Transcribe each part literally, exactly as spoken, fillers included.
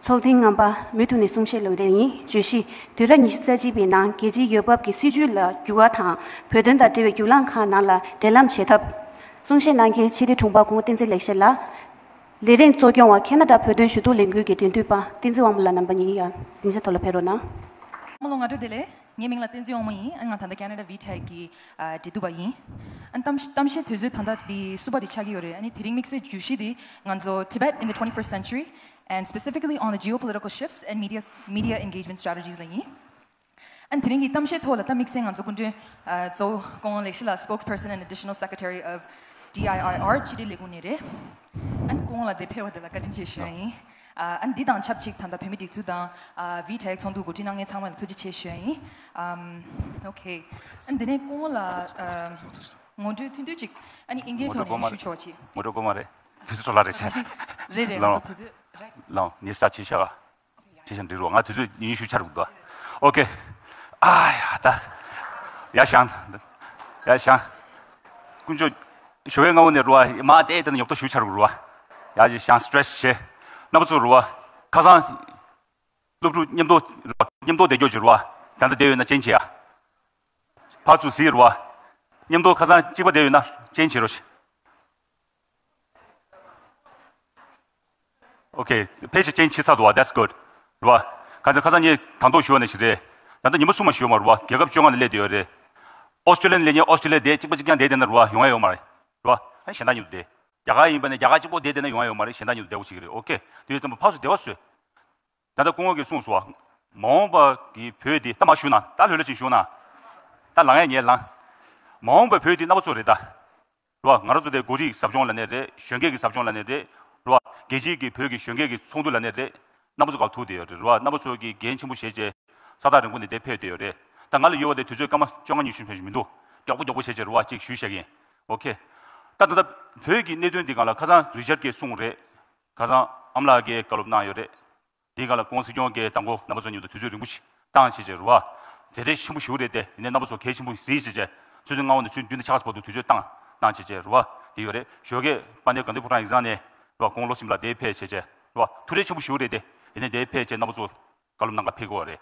ཚོགས་ཐེངས་ལྔ་པ་མུ་མཐུད་ནས་གསུང་བཤད་ལོ་རེ་ཡིན། བརྗོད་གཞི། དུས་རབས་ཉི་ཤུ་རྩ་གཅིག་པའི་ནང་རྒྱལ་སྤྱིའི་འོས་འབབ་ཀྱི་སྲིད་བྱུས་ལ་འགྱུར་བ་དང་བོད་དོན་དང་འབྲེལ་བའི་བརྒྱུད་ལམ་ཁག་ནང་ལ་འབྲེལ་ལམ་བྱེད་ཐབས། གསུང་བཤད་གནང་མཁན་ཕྱི་དྲིལ་དྲུང་འཕར་སྐུ་ངོ་བསྟན་འཛིན་ལེགས་བཤད་ལགས། ལས་རིམ་གཙོ་སྐྱོང་བ་ཁེ་ན་ཌ་བོད་དོན་ཞུ་གཏུག་ལས་འགུལ་གྱི་འབྲེལ་མཐུད་པ་བསྟན་འཛིན་དབང་མོ་ལགས་རྣམ་པ་གཉིས་ཀྱིས་ཡང་སྡིངས་ཆ་ཐོག་ལ་ཕེབས་རོགས་གནང་། ཨ་མ་ལོ། སྔ་དྲོ་བདེ་ལེགས། ངའི་མིང་ལ་བསྟན་འཛིན་དབང་མོ་ཡིན། ཨ། ང་ད་ལྟ་ཁེ་ན་ཌ་ཝི་ཊེག་གི་ཨ་འབྲེལ་གཏུག་པ་ཡིན། ཨ། གཏམ་གཏམ་བཤད་དུས་ཚོད་ད་ལྟ་འདི་གསུམ་པ་དེ་ཆགས་ཀྱི་ཡོད་རེད། ཨ་ནི་དེ་རིང་དམིགས་བསལ་བརྗོད་གཞི་དེ་ང་ཚོ་Tibet in the twenty-first century and specifically on the geopolitical shifts and media media engagement strategies ལ་ཡིན། ཨ་ནི་དེ་རིང་གི་གཏམ་བཤད་ཐོག་ལ་ད་དམིགས་བསལ་ང་ཚོ་སྐུ་མགྲོན་ཨ་གཙོ་བོ་སྐུ་ངོ་ལེགས་བཤད་ལགས། Spokesperson and Additional Secretary of D I R R ཕྱི་དྲིལ་ལས་ཁུངས་ནས་རེད། ཨ་ནི་སྐུ་ངོ་ལགས་འདིར་ཕེབས་པ་དེ་ལ་བཀའ་དྲིན་ཆེ་ཞུ་ཡ་ཡིན། ཨ་ནི་འདི་དང་ཆབས་ཅིག་ད་ལྟ་བོད་མི་སྒྲིག་འཛུགས་དང་ཨ་ཝི་ཊེག་ཚོགས་འདུ་གོ་སྒྲིག་གནང་མཁན་ཚང་མ་ལ་ཐུགས་རྗེ་ཆེ་ཞུ་ཡ་ཡིན། ཨམ། ཨོ་ཁེ། ཨ་ནི་འདི་ནས་སྐུ་ངོ་ལགས་ཨ་ངོ་སྤྲོད་ཐུང་ཐུང་ཅིག་ཨ་ནི་དབྱིན་སྐད་ཐོག་ནས་ཞུ་ཆོག་ཅིག་ངོ་སྤྲོད་སྐུ་མ་རེད། དུས་ཚོད་འཕྲོ་བརླག་རེད་ཟེར། རེད་རེད། ལོ། ང་ཚོ་དུས་ཚོད་རེད། ལོ། ཉི་ཤུ་རྩ་གཅིག་ཤར་བ། ཅི་ཞིག་འགྲིག་རོགས། ང་དུས་ཚོད་ཉི་ཤུ་ཆར་འདུག་ཨོ་ཁེ། ཨ་ཡ་ད། ཡ་ཞང་། ཡ་ཞང་། དཀོན་མཆོག་ཞོ་བའི་སྔ་བོ་ནས་རུ་བ་མ་བལྟས་ད་ནི་ཉོབ་ཏོ་ཞུ་ཆར་རུ་བ། ཡ་ཅི་ཞང་སི་ཊེ་རེ་སི་བྱེད། རྣམ་པ་ཚོ་རུ་བ། ཁ་སང་། སློབ་ཕྲུག་མཉམ་དུ་རུ་བ་མཉམ་དུ་བསྡད་རྒྱུ་ཅིག་རུ་བ། ད་ལྟ་བསྡད་ཡོད་ན་ཅན་བྱེད་ཡ། ཕར་ཚུར་གཟིགས་རུ་བ། མཉམ་དུ་ཁ་སང་གཅིག་པ་བསྡད་ཡོད་ན་ཅན་བྱེད་རོགས། ཨོ་ཁེ། ཕལ་ཆེར་ཅན་ཕྱིན་ཚར་འདུག་བ། That's good། རུ་བ། ག་ཚོད་ཁ་སང་ངས་དང་ཐོག་ཞུ་བ་ནས་ཞིག་རེད། ད་ལྟ་ཉི་མ་གསུམ་མ་ཞུ་བ་རུ་བ། རྒྱལ་ཁབ་བཅོ་ལྔ་ནས་སླེབས་བསྡད་ཡོད་རེད། ཨོ་སི་ཀྲི་ལི་ཡ་ནས་སླེབས་མཁན་ཨོ་སི་ཀྲི་ལི་ཡ་དེ་གཅིག་པ་གཅིག་རྐྱང་བསྡད་བསྡད་ན་རུ་བ་ཡོང་ཡ་ཡོད་མ་རེད། རུ་བ། ཨ་ནི་གཞན་དག་མཉམ་དུ་བསྡད། རྒྱ་གར་ཡིན་པ་ནས་རྒྱ་གར་གཅིག་པོ་བསྡད་བསྡད་ན་ཡོང་ཡ་ཡོད་མ་རེད། གཞན་དག་མཉམ་དུ་བསྡད་དགོས་བྱེད་ཀྱི་རེད། ཨོ་ཁེ། དེ་ཡོད་ཙམ་པ་ཕར་ཚུར་བསྡད་པ་བཟོས། ད་ལྟ་སྐུ་ངོ་གིས་གསུངས་སོང་བ། མ་འོངས་པ་གི་བོད་དེ་ད་མ་ཞུ་ན་ད་ལྷོད་ལྷོད་ཅིག་ཞུ་ན། ད་ལངས་ཡ་ཉེ་ལངས། མ་འོངས་པའི་བོད་དེ་རྣམ་པ་ཚོ་རེད་ད། རེད་བ། ང་རང་ཚོ་དེ་འགོ་ཁྲིད་ཟབ་སྦྱོང་ལབ་ནའི་རེད། གཞོན་སྐྱེས་ཀྱི་ཟབ་སྦྱོང་ལབ་ནའི་རེད། རེད་བ། རྒྱལ་སྤྱིའི་གི་བོད་ཀྱི་གཞོན་སྐྱེས་ཀྱི་ཚོགས་འདུ་ལབ་ནའི་རེད། རྣམ་པ་ཚོ་ག་ཐུག་བསྡད་ཡོད་རེད། རེད་བ། རྣམ་པ་ཚོ་གི་འགན་ཆེན་པོ་བཞེས་བྱས་ས་ཐག་རིང་པོ་ནས་དེ་ཕེབས་བསྡད་ཡོད་རེད། ད་ང་ལ་ཡོད་པ་དེ་དུས་ཚོད་སྐར་མ་བཅོ་ལྔ་ཉི་ཤུ་ཕལ་ཆེར་མི་འདུག་མགྱོགས་པོ་མགྱོགས་པོ་བྱས་བྱས་རེད་བ། གཅིག་ཞུས་བཞག་གིན། ཨོ་ཁེ། ད་ད་ལྟ་བོད་ཀྱི་གནད་དོན་འདི་སྒང་ལ་ཁ་སང་རི་ཅར་གྱིས་གསུངས་རེད། ཁ་སང་ཨ་མ་ལགས་ཀྱིས་བཀའ་སློབ་གནང་ཡོད་རེད། དེའི་སྒང་ལ་སྐུ་ངོ་སྲིད་སྐྱོང་མཁན་དང་པོ་རྣམ་པ་ཚོ་མཉམ་དུ་དུས་ཚོད་རིང་པོ་ཞིག་བཏང་བྱས་བྱས་རེད་བ། མཛད་བྲེལ་ཆེན་པོ་ཞིག་རེད་དེ། ཡིན་ནའི་རྣམ་པ་ཚོ་གལ་ཆེན་པོ་གཟིགས་བྱས་བྱས། ཆུ་ཚོད་ལྔ་པ་ནས་ཆུ་ཚོད་བདུན་དང་ཕྱེད་ཀ་བར་དུ་དུས་ཚོད་བཏང་བཏང་བྱས་བྱས་རེད་བ། དེ་ཡོད་རེད། ཞོགས་ཀས་དཔལ་ལྡན་དགའ་ལྡན་ཕོ་བྲང་ཡིག་ཚང་ནས་རེད་བ། སྐུ་ངོ་བློ་སེམས་ལགས་དེ་ཕེབས་བྱས་བྱས་རེད་བ། ཐུགས་རྗེ་ཆེན་པོ་ཞིག་རེད་དེ། ཡིན་ནའི་དེ་ཕེབས་བྱས་རྣམ་པ་ཚོ་བཀའ་སློབ་གནང་ག་ཕེབས་དགོས་པ་རེད།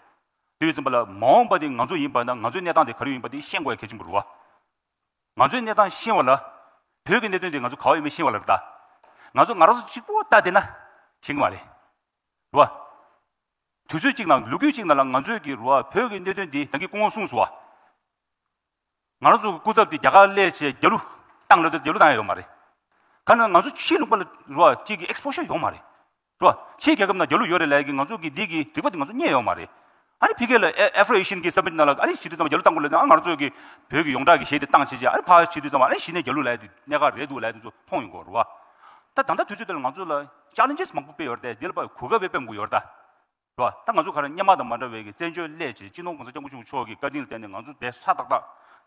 དེ་ཡོད་ཙམ་པ་ལ་མ་འོངས་པ་དེ་ང་ཚོ་ཡིན་པ་ན་ང་ཚོའི་གནས་སྟངས་དེ་ག་རེ་ཡིན་པ་དེ་ཤེས་དགོས་ཡ་གལ་ཆེན་པོ་རེད་བ། ང་ཚོའི་གནས་སྟངས་ཤེས་པ་ལ། བོད་ཀྱི་གནད་དོན་དེ་ང་ཚོ་ག་པར་ཡོད་མེད་ཤེས་པ་ལ་རེད་ད། ང་ཚོ་ང་རང་ཚོ་གཅིག་པོ་ལྟ་བསྡད་ན་ཤེས་ཀྱི་མ་རེད། རེད་བ། དུས་ཚོད་གཅིག་ནང་ལོ་རྒྱུས་གཅིག་ནང་ལ་ང་ཚོས་ཀྱི་རེད་བ། བོད་ཀྱི་གནད་དོན་འདི་ད་གིན་སྐུ་ངོ་གསུངས་སོང་བ། ང་རང་ཚོ་གི་སྐུ་ཚབ་དེ་རྒྱ་གར་སླེབས་བྱས་རྒྱ་ལོ་བཏང་ལབ་དུས་རྒྱ་ལོ་བཏང་ཡ་ཡོད་མ་རེད། ག་ན་ང་ཚོ་ཕྱིའི་ལུང་པ་ལ་རེད་བ་གཅིག་གི་ཨེག་སི་པོ་ཞར་ཡོད་མ་རེད། རེད་བ། ཕྱིའི་རྒྱལ་ཁབ་ནང་རྒྱ་ལོ་ཡོད་རེད་ལབ་ཀྱི་ང་ཚོ་གི་འདི་གི་རིག་པ་དེ་ང་ཚོ་རྙེད་ཡོད་མ་རེད། ཨ་ནི་ཕ་གི་ལ་ཨེ་ཨེ་ཧྥི་རི་ཨེ་ཤི་ཡན་གྱི་སམ་མིཊ་ནང་ལ་ཨ་ནི་བྱེད་དུས་ཙམ་པ་རྒྱ་ལོ་བཏང་དགོས་ལབ་ན། ཨ་ང་ཚོ་གི་བོད་ཀྱི་ཡོངས་གྲགས་ཀྱི་གཞས་དེ་བཏང་བྱས་བྱས། ཨ་ནི་ཕར་བྱེད་དུས་ཙམ་པ་ཨ་ནི་གཞི་ནས་རྒྱ་ལོ་ལབ་ཡ་དེ་གནད་འགག་རེད་འདུག་ལབ་ཡ་དེ་ཚོ་མཐོང་ཡོང་གི་རེད་བ། ད་ད་ལྟ་དུས་ཚོད་དེ་ལ་ང་ཚོ་ལ་ཆེ་ལེན་ཇེ་སི་མང་པོ་དཔེ་ཡོད་རེད་དེ། འདི་ལ་ཕར་གོ་སྐབས་དཔེ་སྤེལ་དགོས་ཡོད་རེད་ད། རེད་བ། ད་ང་ཚོ་ག་རེ་སྔོན་མ་དང་མ་འདྲ་བའི་གི་བཙན་བྱོལ་སླེབས་བྱས་སྤྱི་ནོར་༸གོང་ས་༸སྐྱབས་མགོན་ཆེན་པོ་མཆོག་གི་བཀའ་དྲིན་ལ་བརྟེན་ནས་ང་ཚོ་དེ་ཧྲ་ཏག་ཏག་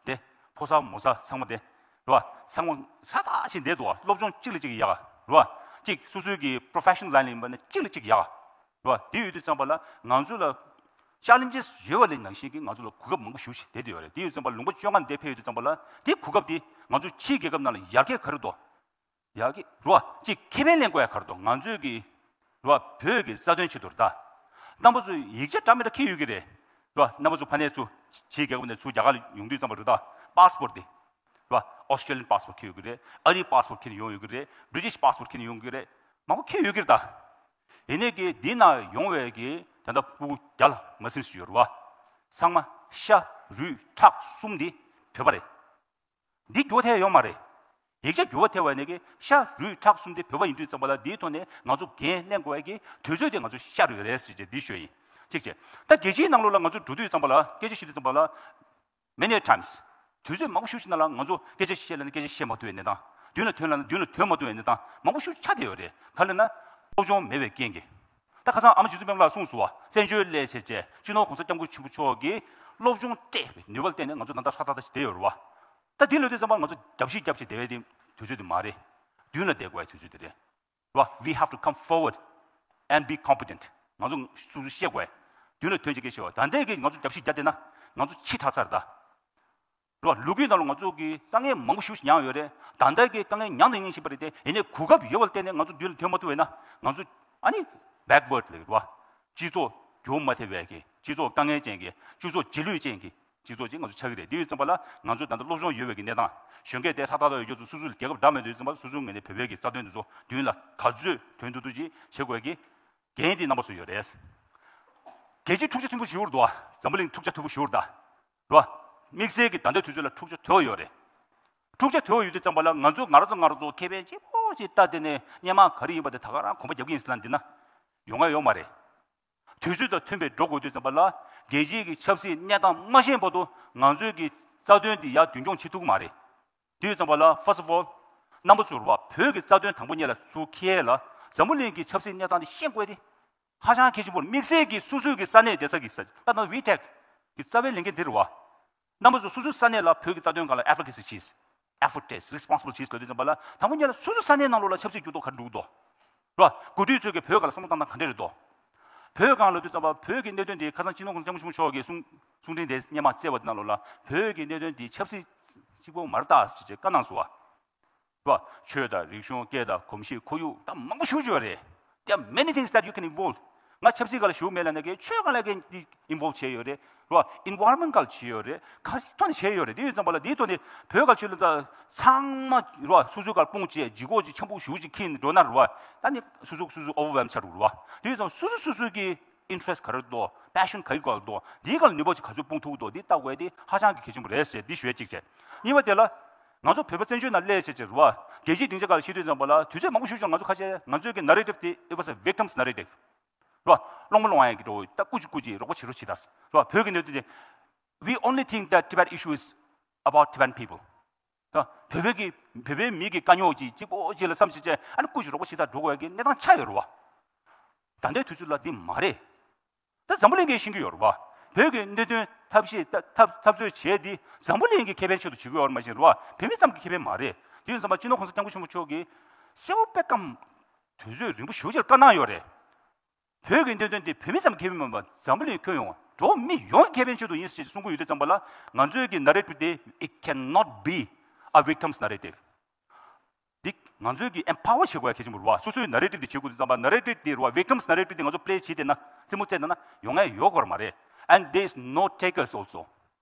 དེ་ཕོ་གསར་མོ་གསར་ཚང་མ་དེ་རེད་བ། ཚང་མ་ཧྲ་ཏག་ཅིག་བསྡད་འདུག་བ། སློབ་སྦྱོང་གཅིག་ལ་གཅིག་ཡག་རེད་བ། གཅིག་སོ་སོའི་གི་པོ་རོ་ཕེ་ཤ་ནལ་ལའིན་ལ་ཡིན་པ་ན་གཅིག་ལ་གཅིག་ཡག་རེད་བ། དེ་ཡོད་དུས་ཙམ་པ་ལ་ང་ཚོ་ལ་ཆེ་ལེན་ཇེ་སི་ཡོད་པ་ལས་ནང་བཞིན་གྱི་ང་ཚོ་ལ་གོ་སྐབས་མང་པོ་ཞེ་པོ་ཞིག་བསྡད་ཡོད་རེད། དེ་ཡོད་ཙམ་པ་ལུང་པ་བཅོ་ལྔ་འདིར་ཕེབས་ཡོད་དུས་ཙམ་པ་ལ་དེ་གོ་སྐབས་དེ་ང་ཚོ་ཕྱིའི་རྒྱལ་ཁབ་ནང་ལ་ཡར་རྒྱས་ག་རེ་འདུག་ཡག་གི་རེད་བ། གཅིག་ཁེ་ཕན་ལེན་དགོས་ཡ་ག་རེ་འདུག་ང་ཚོའི་གི་རེད་བ། བོད་ཀྱི་རྩ་དོན་ཆེད་དུ་རེད་ད། རྣམ་པ་ཚོས་ཡིག་ཆ་འདྲ་མི་འདྲ་འཁྱེར་ཡོད་ཀྱི་རེད། རེད་བ། རྣམ་པ་ཚོ་ཕ་ནས་ཚུར་ཕྱིའི་རྒྱལ་ཁབ་ནས་ཚུར་རྒྱ་གར་ལ་ཡོང་དུས་ཙམ་པ་རེད་ད། པཱ་སི་པོར་ཊི་དེ་རེད་བ། ཨོ་སི་ཀྲི་ལི་ཡན་པཱ་སི་པོར་ཊི་འཁྱེར་ཡོད་ཀྱི་རེད། ཨ་རིའི་པཱ་སི་པོར་ཊི་འཁྱེར་ཡོང་ཡོད་ཀྱི་རེད། མང་པོ་འཁྱེར་ཡོད་ཀྱི་རེད་ད། ཡིན་ནའི་གི་འདི་ན་ཡོང་བའི་གི་ད་ལྟ་ཕྲུ་གུ་བརྒྱ་ལ་མ་ཟིན་ཞིག་ཡོད་རེད་བ། ཚང་མ་ཤ་རུས་ཁྲག་གསུམ་འདི་བོད་པ་རེད། འདི་འགྱུར་བ་ཐེབས་ཡོད་མ་རེད། ཡིག་ཆ་འགྱུར་བ་ཐེབས་པ་ནས་ཀྱི་ཤ་རུས་ཁྲག་གསུམ་དེ་བོད་པ་ཡིན་དུས་ཙམ་པ་ལ་འདིའི་ཐོག་ནས་ང་ཚོ་འགན་ལེན་དགོས་ཡ་གི་དུས་ཚོད་དེ་ང་ཚོ་ཤར་ཡོད་རེད་ཟེར་བྱས་འདི་ཞུ་ཡ་ཡིན། གཅིག་བྱས། ད་རྒྱལ་སྤྱིའི་ནང་ལོགས་ལ་ང་ཚོ་འགྲོ་དུས་ཙམ་པ་ལ་སྐད་ཆ་བཤད་དུས་ཙམ་པ་ལ་many a times དུས་ཚོད་མང་པོ་ཞིག་ནང་ལ་ང་ཚོ་སྐད་ཆ་བཤད་ལབ་ན་སྐད་ཆ་བཤད་མ་ཐུབ་པའི་གནས་སྟངས། མདུན་ལ་ཐོན་ལབ་ན་མདུན་ལ་ཐོན་མ་ཐུབ་པའི་གནས་སྟངས་མང་པོ་ཞིག་ཆགས་བསྡད་ཡོད་རེད། ག་རེ་ལབ་ན་སློབ་སྦྱོང་མེད་པའི་རྐྱེན་གྱིས། ད་ཁ་སང་ཨ་མ་རྗེ་བཙུན་སྤེན་པ་ལགས་གསུངས་སོང་བ། བཙན་བྱོལ་སླེབས་བྱས་རྗེས་སྤྱི་ནོར་༸གོང་ས་༸སྐྱབས་མགོན་ཆེན་པོ་མཆོག་གིས་སློབ་སྦྱོང་སྤྲད་པའི་ནུས་པ་ལ་བརྟེན་ནས་ང་ཚོ་ད་ལྟ་ཧྲ་ཏག་ཏག་ཅིག་བསྡད་ཡོད་རེད་བ། ད་དེ་ལོས་དུས་ཙམ་པ་ང་ཚོ་རྒྱབ་བཤིག་རྒྱབ་བྱས་བསྡད་པའི་དུས་ཚོད་དེ་མ་རེད། མདུན་ལ་བསྡད་དགོས་པའི་དུས་ཚོད་དེ་རེད། རེད་བ། We have to come forward and be competent. ང་ཚོ་སོ་སོ་ཤེས་དགོས། མདུན་ལ་ཐོན་བྱས་སྐད་ཆ་བཤད་པ། ད་ལྟའི་གི་ང་ཚོ་རྒྱབ་བཤིག་རྒྱབ་བསྡད་ན་ང་ཚོ་ཕྱི་དྲགས་ཚར་ད། རེད་བ། ལོ་རྒྱུས་ནང་ལ་ང་ཚོ་གི་དཀའ་ངལ་མང་པོ་ཞེ་པོ་ཞིག་མྱངས་ཡོད་རེད། ད་ལྟ་གི་དཀའ་ངལ་མྱངས་དང་མྱངས་བཞིན་པ་རེད་དེ། ཡིན་ནའི་གོ་སྐབས་ཡོད་པ་ལ་བརྟེན་ནས་ང་ཚོ་མདུན་ལ་ཐོན་མ་ཐུབ་པ་ཡིན་ན་ང་ཚོ་ཨ་ནི་ backward ལབ་ཀྱི་རེད་བ། སྤྱི་ཚོགས་འགྱུར་བ་མ་ཐེབས་པའི་གི་སྤྱི་ཚོགས་དཀའ་ངལ་ཅན་གྱི་སྤྱི་ཚོགས་རྗེས་ལུས་ཅན་གྱི་སྤྱི་ཚོགས་ཅིག་ང་ཚོ་ཆགས་ཀྱི་རེད། དེ་ཡོད་ཙམ་པ་ལ་ང་ཚོ་ད་ལྟ་སློབ་སྦྱོང་ཡོད་པའི་གི་གནས་སྟངས་གཞོན་སྐྱེས་དེ་ཧྲག་ཐག་ཐག་ཡོད་རྒྱུ་ཚོ་སོ་སོའི་རྒྱལ་ཁབ་འདྲ་མི་འདྲ་ཡོད་ཙམ་པ་སོ་སོའི་ངོས་ནས་བོད་པའི་གི་རྩ་དོན་དེ་ཚོ་མདུན་ལ་ག་ཚོད་དོན་ཐུབ་ཐུབ་ཅིག་བྱེད་དགོས་ཀྱི་འགན་དེ་རྣམ་པ་ཚོ་ཡོད་རེད། རྒྱལ་སྤྱིའི་འཁྲུག་ཆ་ཆེན་པོ་ཞིག་ཡོད་རེད་དོ། འཛམ་བུ་གླིང་འཁྲུག་ཆ་མཐུག་པོ་ཞིག་ཡོད་རེད་ད། རོ། དམིགས་བསལ་གྱི་ད་ལྟའི་དུས་ཚོད་ལ་འཁྲུག་ཆ་དོད་ཡོད་རེད། འཁྲུག་ཆ་དོད་ཡོད་དུས་ཙམ་པ་ལ་ང་ཚོ་ང་རང་ཚོ་ང་རང་ཚོ་ཁེ་ཕན་ཆེན་པོ་ཞིག་ལྟ་དེ་ནས་སྔོན་མ་ག་རེ་ཡིན་པ་དེ་ད་ག་རང་གོམ་པ་རྒྱབ་ཀྱི་ཡིན་ཟེར་ལབ་འདི་ན། ཡོང་ང་ཡོད་མ་རེད། དུས་ཚོད་དང་མཐུན་པའི་འགྲོ་དགོས་དུས་ཙམ་པ་ལ་རྒྱལ་སྤྱིའི་གི་ཆབ་སྲིད་གནས་སྟངས་མ་ཤེས་བར་དུ་ང་ཚོའི་གི་རྩ་དོན་འདི་ཡར་མདུན་སྐྱོང་བྱེད་ཐུབ་ཀྱི་མ་རེད། དུས་ཙམ་པ་ལ་first of all རྣམ་པ་ཚོར་བ་བོད་ཀྱི་རྩ་དོན་དང་པོ་ཉིད་ལ་ཚུར་འཁྱེར་ལ་འཛམ་བུ་གླིང་གི་ཆབ་སྲིད་གནས་སྟངས་འདི་ཤེས་དགོས་ཏེ། ཧ་ཅང་གལ་ཆེན་པོར་དམིགས་བསལ་གྱི་སོ་སོའི་གི་ས་གནས་བསྡད་ས་གི་ས་ད་ནང་ཝི་ཊེག་གི་རྩ་བའི་ལས་འགན་འདི་རེད་བ། རྣམ་པ་ཚོ་སོ་སོའི་ས་གནས་ལ་བོད་ཀྱི་རྩ་དོན་སྒང་ལ་advocacy བྱེད། Effort བྱེད། Responsible བྱེད་ལབ་དུས་ཙམ་པ་ལ་དང་པོ་ཉིད་ལ་སོ་སོའི་ས་གནས་ནང་ལོགས་ལ་ཆབ་སྲིད་འགྱུར་ལྡོག་ག་རེ་འགྲོ་གི་འདུག་ར། འགོ་ཁྲིད་ཚོས་ཀྱི་བོད་སྒང་ལ་བསམ་བློ་བཏང་སྟངས་ག་འདྲ་རེད་འདུག་བོད་སྒང་ལ་དུས་ཙམ་པ་བོད་ཀྱི་གནད་དོན་དེ་ཁ་སང་སྤྱི་ནོར་གོང་ས་སྐྱབས་མགོན་ཆེན་པོ་མཆོག་གིས་གསུང་གསུང་འཕྲིན་དེ་སྔོན་མ་བསྩལ་བ་དེ་ནང་ལོགས་ལ་བོད་ཀྱི་གནད་དོན་དེ་ཆབ་སྲིད་གཅིག་པོ་མ་རེད་ད་ཅེས་བཀའ་གནང་སོང་བ། རོ། ཆོས་དང་རིག་གཞུང་སྐད་དང་གོམས་གཤིས་ཁོར་ཡུག་ད་མང་པོ་ཞིག་ཡོད་རེད། There are many things that you can involve. ང་ཆབ་སྲིད་སྒང་ལ་ཞུགས་མེད་ལབ་ན་གི་ཆོས་སྒང་ལ་གི་involve བྱས་ཡོད་རེད། རོ། environment སྒང་ལ་བྱས་ཡོད་རེད། ག་རེ་ཐོག་ནས་བྱས་ཡོད་རེད། དེ་ཡོད་ཙམ་པ་ལ་དེའི་ཐོག་ནས་བོད་སྒང་ཆོས་ལ་ད་ཚང་མ་རོ་སོ་སོའི་སྒང་དཔུང་བྱས་ལྗིད་ཁོག་ཅིག་ཆེན་པོ་ཞེ་པོ་ཅིག་འཁྱེར་ནས་འགྲོ་ན་རོ་ད་ནི་སོ་སོ་སོ་སོ་overwhelm ཆགས་འགྲོ་རོ། དེ་ཡོད་ཙམ་སོ་སོ་སོ་སོའི་གི interest ག་རེ་འདུག passion ག་རེ་འདུག་འདིའི་སྒང་ལ་ནུས་པ་ཅིག་ག་ཚོད་སྤུངས་ཐུབ་འདུག་འདི་ལྟ་དགོས་དེ་ཧ་ཅང་གི་གལ་ཆེན་པོ་རེད་ཟེར་འདི་ཞུ་ཡས་གཅིག་བྱས། གཉིས་པ་དེ་ལ། ང་ཚོ་བོད་པ་བཙན་བྱོལ་ནང་སླེབས་བྱས་བྱས་རེད་བ། རྒྱལ་སྤྱིའི་སྡིངས་ཆ་སྒང་ལ་བཤད་དུས་ཙམ་པ་ལ་དུས་ཚོད་མང་པོ་ཞིག་ཅིག་ང་ཚོ་ཁ་ཤས་ང་ཚོའི་གི་narrative དེ་it was a victim's narrative རེད་བ། སློང་མོ་སློང་ཡ་གི་འགྲོ་ད་སྐུ་ཅིག་སྐུ་ཅིག་རོགས་པ་བྱེད་རོགས་བྱེད་ད་རེད་བ། བོད་ཀྱི་གནད་དོན་དེ། We only think that Tibet issue is about Tibetan people. བོད་པའི་གི་བོད་པའི་མི་གི་དཀའ་རྙོག་ཅིག་གཅིག་པོ་ཅིག་ལ་བསམ་བྱས་བྱས་ཨ་ནི་སྐུ་ཅིག་རོགས་པ་བྱེད་ད་འགྲོ་དགོས་ཡ་གི་གནས་སྟངས་ཆགས་ཡོད་རེད་བ། ད་ལྟའི་དུས་ཚོད་ལ་འདི་མ་རེད། ད་འཛམ་བུ་གླིང་གིས་ཤེས་ཀྱི་ཡོད་རེད་བ། བོད་ཀྱི་གནད་དོན་ཐབས་ཤེས་ཐབས་ཐབས་ཐབས་རྩོད་བྱས་ཏེ་འཛམ་བུ་གླིང་གི་ཁེ་ཕན་ཆེད་དུ་བྱེད་ཀྱི་ཡོད་རེད་མ་གཞི་རེད་བ། བོད་མི་ཙམ་གྱི་ཁེ་ཕན་མ་རེད། དེ་ཡིན་ཙམ་པ་སྤྱི་ནོར་གོང་ས་སྐྱབས་མགོན་ཆེན་པོ་མཆོག་གིས་གསལ་པོ་དཔེ་ཀམ་དུས་ཚོད་རིང་པོ་ཞེ་པོ་ཅིག་བཀའ་གནང་ཡོད་རེད། བོད་ཀྱི་གནད་དོན་དེ་བོད་མི་ཙམ་གྱི་ཁེ་ཕན་མིན་པར་འཛམ་བུ་གླིང་ཁྱོན་ཡོངས་འགྲོ་བ་མི་ཡོངས་ཀྱི་ཁེ་ཕན་ཆེད་དུ་ཡིན་ཞེས་གསུང་གི་ཡོད་དུས་ཙམ་པ་ལ་ང་ཚོའི་གི་narrative དེ་it cannot be a victim's narrative. འདི་ང་ཚོས་ཀྱི་empower བྱེད་དགོས་ཡ་གལ་ཆེན་པོ་རེད་བ། སོ་སོའི་narrative དེ་བྱེད་དགོས་དུས་ཙམ་པ་narrative དེ་རེད་བ། Victims narrative དེ་ང་ཚོ་play བྱེད་བསྡད་ན་རྩེད་མོ་རྩེ་བསྡད་ན་ཡོང་ཡ་ཡོད་དགོས་མ་རེད། And there is no takers also.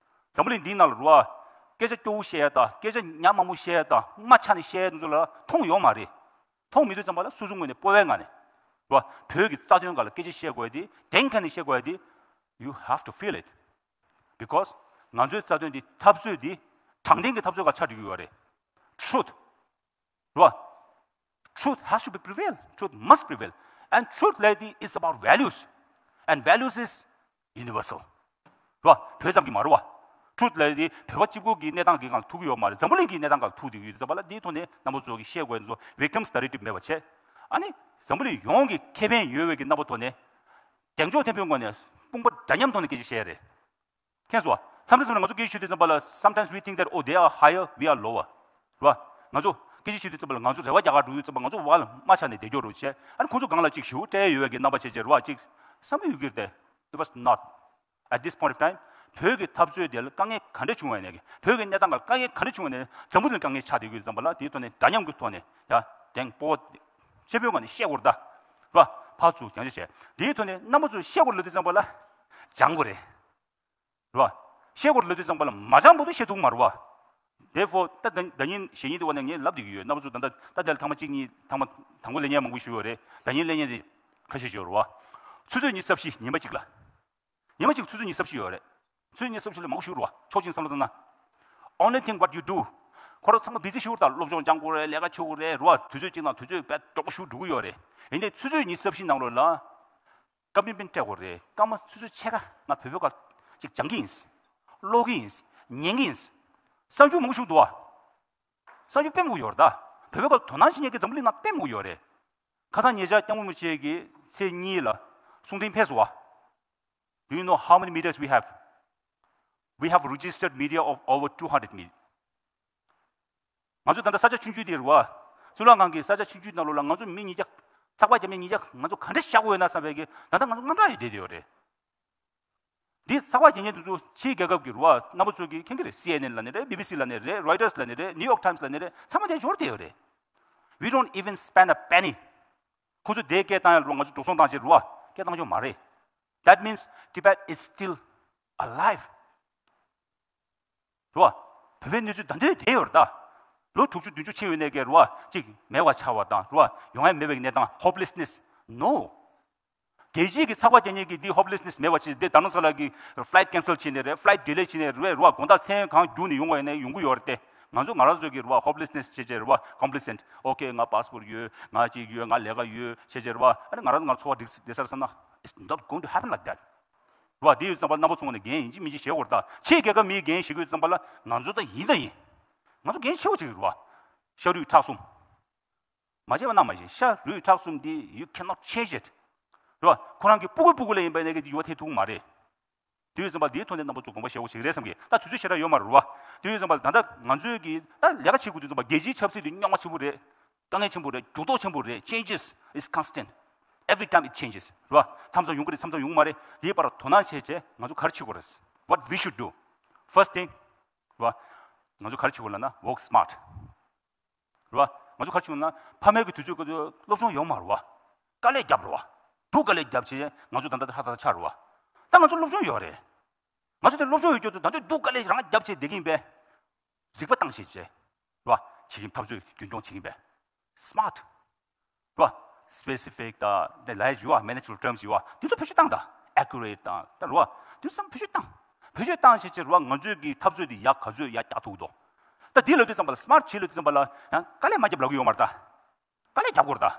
འཛམ་བུ་གླིང་འདིའི་ནང་ལ་རེད་བ། སྐད་ཆ་སྐྱོ་བོ་བཤད་ཡ་དང་སྐད་ཆ་ཉག་མང་པོ་བཤད་ཡ་དང་རྨ་ཆགས་ནས་བཤད་ཡ་དེ་ཚོ་ལ་མཐོང་ཡོད་མ་རེད། མཐོང་མི་དུས་ཙམ་པ་ལ་སོ་སོ་ངོས་ནས་སྤོབས་པའི་ངང་ནས་རེད་བ། བོད་ཀྱི་རྩ་དོན་སྒང་ལ་སྐད་ཆ་བཤད་དགོས་ཡ་དེ་གདེང་ཁ་ནས་བཤད་དགོས་ཡ་དེ། You have to feel it. Because ང་ཚོའི་རྩ་དོན་འདི་འཐབ་རྩོད་འདི་དྲང་བདེན་གྱི་འཐབ་རྩོད་ཁག་ཆགས་འགྲོ་གི་ཡོད་རེད། Truth རེད་བ། Truth has to be prevail. Truth must prevail. And truth ལབ་དེ is about values. And values is universal. རེད་བ། བོད་ཙམ་གྱི་མ་རེད་བ། Truth ལབ་དེ་བོད་པ་གཅིག་པོ་གི་གནས་སྟངས་ཀྱི་སྒང་ལ་ཐུག་གི་ཡོད་མ་རེད། འཛམ་བུ་གླིང་གི་གནས་སྟངས་སྒང་ལ་ཐུག་བསྡད་ཀྱི་ཡོད་ཙམ་པ་ལ་དེའི་ཐོག་ནས་རྣམ་པ་ཚོ་གི་བཤད་དགོས་ཚོ་victims narrative མེད་པ་བྱས། ཨ་ནི་འཛམ་བུ་གླིང་ཡོངས་ཀྱི་ཁེ་ཕན་ཡོད་པའི་གི་རྣམ་པ་ཐོག་ནས་གདེང་འཇོག་ལྡན་པའི་ངོས་ནས་དཔུང་པ་འདྲ་མཉམ་ཐོག་ནས་སྐད་ཆ་བཤད་ཡ་རེད། མཁྱེན་སོང་། མཚམས་རེ་མཚམས་རེ་ང་ཚོ་སྐད་ཆ་བཤད་དུས་ཙམ་པ་ལ་sometimes we think that, oh, they are higher, we are lower. རེད་བ། ང་ཚོ་སྐད་ཆ་བཤད་དུས་ཙམ་པ་ལ་ང་ཚོ་རེ་བ་རྒྱག་ག་འགྲོ་དུས་ཙམ་པ་ང་ཚོ་བར་ལ་རྨ་ཆགས་ནས་བསྡད་རྒྱུ་རེད་བྱས། ཨ་ནི་ཁོང་ཚོ་སྒང་ལ་ཅིག་ཞེ་པོ་བཀྲལ་ཡོད་པའི་གི་རྣམ་པ་བྱས་བྱས་རེད་བ། ཅིག་བསམ་བློ་ཡོད་ཀྱི་རེད་དེ། It was not. At this point of time བོད་ཀྱི་འཐབ་རྩོད་དེ་ལ་དཀའ་ངལ་ག་འདྲ་བྱུང་བ་ཡིན་ནའི་བོད་ཀྱི་གནས་སྟངས་ལ་དཀའ་ངལ་ག་འདྲ་བྱུང་བ་ཡིན་ནའི་འཛམ་བུ་གླིང་དཀའ་ངལ་ཆགས་བསྡད་ཀྱི་ཡོད་ཙམ་པ་ལ་དེའི་ཐོག་ནས་འདྲ་མཉམ་གྱི་ཐོག་ནས་ཡ་དེང་སྤོ་བོ་ཆེ་བོའི་ངང་ནས་བཤད་དགོས་རེད་ད། རེད་བ། ཕར་ཚུར་རྒྱང་བཤད་བྱས། དེའི་ཐོག་ནས་རྣམ་པ་ཚོས་བཤད་དགོས་ལབ་དུས་ཙམ་པ་ལ་སྦྱང་དགོས་རེད། རེད་བ། བཤད་དགོས་ལབ་དུས་ཙམ་པ་ལ་མ་སྦྱངས་བར་དུ་བཤད་ཐུབ་མ་རེད་བ། Therefore ད་ད་ཉིན་གཞེས་ནིང་དེ་བ་ནས་ངས་ལབ་བསྡད་ཀྱི་ཡོད། རྣམ་པ་ཚོ་ད་ལྟ་ད་ལྟ་ཐེངས་མ་གཅིག་གཉིས་ཐེངས་མ་དང་པོ་ལེན་མཁན་མང་པོ་ཞིག་ཡོད་རེད། ད་ཉིན་ལེན་མཁན་དེ་ཁ་ཤས་ཤིག་ཡོད་རེད་བ། ཆུ་ཚོད་ཉི་ཤུ་རྩ་བཞི་ཉི་མ་གཅིག་ལ། ཉི་མ་གཅིག་ཆུ་ཚོད་ཉི་ཤུ་རྩ་བཞི་ཡོད་རེད། ཆུ་ཚོད་ཉི་ཤུ་རྩ་བཞི་ལ་མང་པོ་ཞིག་རེད་བ། ཕྱོགས་གཅིག་བསམ་བློ་བཏང་ན། Only thing what you do. ཁོ་རང་ཚང་མ་busy ཞིག་རེད་ད། སློབ་སྦྱོང་སྦྱང་དགོས་རེད། ལས་ཀ་བྱེད་དགོས་རེད་རེད་བ། དུས་ཚོད་གཅིག་ནང་དུས་ཚོད་དཔེ་མགྱོགས་པོ་ཞིག་འགྲོ་གི་ཡོད་རེད། ཡིན་ནའི་ཆུ་ཚོད་ཉི་ཤུ་རྩ་བཞི་ནང་ལོགས་ལ། ཀ་མི་མིན་སྤྲད་དགོས་རེད། སྐར་མ་ཆུ་ཚོད་ཕྱེད་ཀ་ང་བོད་པའི་སྐད་ཅིག་སྦྱང་གི་ཡིན། ཀློག་གི་ཡིན། ཉན་གི་ཡིན། གསར་འགྱུར་མང་པོ་ཞིག་འདུག་བ། གསར་འགྱུར་དཔེ་མང་པོ་ཡོད་རེད་ད། བོད་པའི་སྐད་དོ་སྣང་བྱེད་མཁན་གྱི་འཛམ་བུ་གླིང་ནང་དཔེ་མང་པོ་ཡོད་རེད། ཁ་སང་ཉེ་ཆར་སྐྱབས་མགོན་རིན་པོ་ཆེ་གིས་ཚེས་གཉིས་ལ་གསུང་འཕྲིན་ཕེབས་སོང་བ། Do you know how many medias we have? We have registered media of over two hundred million. ང་ཚོ་ད་ལྟ་ས་ཆ་ཆུང་ཆུང་དེ་རེད་བ། སྲིད་བློན་ཁང་གིས་ས་ཆ་ཆུང་ཆུང་ནང་ལོགས་ལ་ང་ཚོ་མི་ཉིས་བརྒྱ། ཚགས་པར་རྒྱག་མི་ཉིས་བརྒྱ་ང་ཚོ་ག་འདྲ་བཞག་དགོས་ཡོད་ན་བསམ་པའི་གི་ད་ལྟ་ང་ཚོ་དངངས་སྐྲག་ཡོད་བསྡད་ཡོད་རེད། འདི་ཚགས་པར་རྒྱག་མཁན་དེ་ཚོ་ཕྱིའི་རྒྱལ་ཁབ་ཀྱི་རེད་བ། རྣམ་པ་ཚོ་གིས་མཁྱེན་གྱི་རེད། སི་ཨེན་ཨེན་ལབ་ནི་རེད། བི་བི་སི་ལབ་ནི་རེད། རོའི་ཊར་སི་ལབ་ནི་རེད། ནིའུ་ཡོག་ཊའིམ་སི་ལབ་ནི་རེད། ཚང་མ་དེ་འབྱོར་བསྡད་ཡོད་རེད། We don't even spend a penny. ཁོ་ཚོ་དེ་སྐད་བཏང་ཡ་རུ་བ་ང་ཚོ་འགྲོ་སོང་བཏང་བྱས་རུ་བ་སྐད་བཏང་ཆོག་མ་རེད། That means Tibet is still alive. རུ་བ། བོད་པའི་གནས་ཚུལ་ད་འདོད་དེ་ཡོད་རེད་ད། ལོ་དྲུག་ཅུ་བདུན་ཅུ་ཕྱིན་ཡོད་ནས་ཀྱི་རུ་བ་གཅིག་མེད་པ་ཆགས་པ་དང་རུ་བ་ཡོང་ཡ་མེད་པའི་གནས་སྟངས་hopelessness. No. རྒྱལ་སྤྱིའི་གི་ཚགས་པར་རྒྱག་མཁན་གྱི་འདི་hopelessness མེད་པ་ཅིག་འདི་དྷ་རམ་ས་ལ་གི་flight cancel བྱས་ནས་རེད། flight delay བྱས་ནས་རེད། རུ་བ་དགོང་དག་མཚན་གང་བརྒྱུགས་ནས་ཡོང་བ་ཡིན་ན་ཡོང་གི་ཡོད་རེད་དེ། ང་ཚོ་ང་རང་ཚོ་གི་རུ་བ་hopelessness བྱས་བྱས་རུ་བ་complacent. Okay, ང་passport ཡོད། ང་གཅིག་ཡོད། ང་ལས་ཀ་ཡོད་བྱས་བྱས་རུ་བ། ཨ་ནི་ང་རང་ཚོ་ང་ཚོ་འཚོ་བ་འགྲིག་བསྡད་ས་རེད་བསམ་ན། It's not going to happen like that. རུ་བ། དེ་ཡོད་ཙམ་པ་རྣམ་པ་ཚོ་ངོས་ནས་འགན་ཡིན་གཅིག་མིན་གཅིག་བཞེས་དགོས་རེད་ད། ཕྱིའི་རྒྱལ་ཁབ་མིའི་འགན་བཞེས་དགོས་ཙམ་པ་ལ་ང་ཚོ་ད་ཡིན་ད་ཡིན། ང་ཚོ་འགན་ཆེ་བོ་ཅིག་རེད་རུ་བ། ཤ་རུས་ཁྲག་གསུམ། མ་བྱས་པ་ན་མ་བྱས། ཤ་རུས་ཁྲག་གསུམ་འདི་you cannot change it. རེད་བ། ཁོ་རང་གི་སྤུ་གུ་སྤུ་གུ་ལ་ཡིན་པ་ནས་ཀྱི་འདི་ཡུ་བ་ཐེབས་ཐུབ་ཀྱི་མ་རེད། དེ་ཡོད་ཙམ་པ་འདིའི་ཐོག་ནས་རྣམ་པ་ཚོ་དགོངས་པ་བཞེས་དགོས་ཞིག་རེད་བསམ་གི། ད་དུས་ཚོད་ཞེ་དྲག་ཡོད་མ་རེད་བ། དེ་ཡོད་ཙམ་པ་ད་ལྟ་ང་ཚོའི་གི་ད་ལས་ཀ་བྱེད་དགོས་དུས་ཙམ་པ་རྒྱལ་སྤྱིའི་ཆབ་སྲིད་འདི་རྙོག་མ་ཆེན་པོ་རེད། དཀའ་ངལ་ཆེན་པོ་རེད། འགྱུར་ལྡོག་ཆེན་པོ་རེད། Changes is constant. Every time it changes. རེད་བ། མཚམས་མཚམས་ཡོང་གི་རེད། མཚམས་མཚམས་ཡོང་གི་མ་རེད། དེའི་བར་དོ་སྣང་བྱས་བྱས་ང་ཚོ་ག་རེ་བྱེད་དགོས་རེད། What we should do? First thing. རེད་བ། ང་ཚོ་ག་རེ་བྱེད་དགོས་ལབ་ན་work smart. རེད་བ། ང་ཚོ་ག་རེ་བྱུང་ན་ཕ་མའི་གི་དུས་ཚོད་ཀྱི་སློབ་སྦྱོང་ཡོད་མ་རེད་བ། དཀའ་ལས་རྒྱབ་རེད་བ། སྡུག་དཀའ་ལས་རྒྱབ་བྱས་ང་ཚོ་ད་ལྟ་ཧ་ད་ལྟ་ཆགས་རེད་བ། ད་ང་ཚོ་སློབ་སྦྱོང་ཡོད་རེད། ང་ཚོ་དེ་སློབ་སྦྱོང་ཡོད་རྒྱུ་དུ་ད་ལྟ་སྡུག་དཀའ་ལས་རང་རྒྱབ་བྱས་བསྡད་ཀྱི་ཡིན་པས། རིག་པ་བཏང་བྱས་བྱས། རེད་བ། བྱེད་ཀྱི་འཐབ་རྩོད་རྒྱུན་འཁྱོངས་བྱེད་ཀྱི་ཡིན་པས། Smart. རེད་བ། Specific དང་དེ་ལ་ཡོད་བ། མེ་ནེ་ཅུ་རལ་ཊརམ་སི་ཡོད་བ། དེ་ཚོ་བེད་སྤྱོད་བཏང་དང་། Accurate དང་ད་རེད་བ། དེ་ཚོ་བེད་སྤྱོད་བཏང་། བེད་སྤྱོད་བཏང་བྱས་བྱས་རེད་བ། ང་ཚོའི་གི་འཐབ་རྩོད་དེ་ཡག་ག་ཚོད་ཡག་རྒྱག་ཐུབ་འདུག་ད་དེ་ལབ་དུས་ཙམ་པ་ལ་སི་མཱར་ཊི་བྱེད་ལབ་དུས་ཙམ་པ་ལ་ཡང་དཀའ་ལས་མ་རྒྱབ་ལབ་གི་ཡོད་མ་རེད་ད། དཀའ་ལས་རྒྱབ་དགོས་རེད་ད།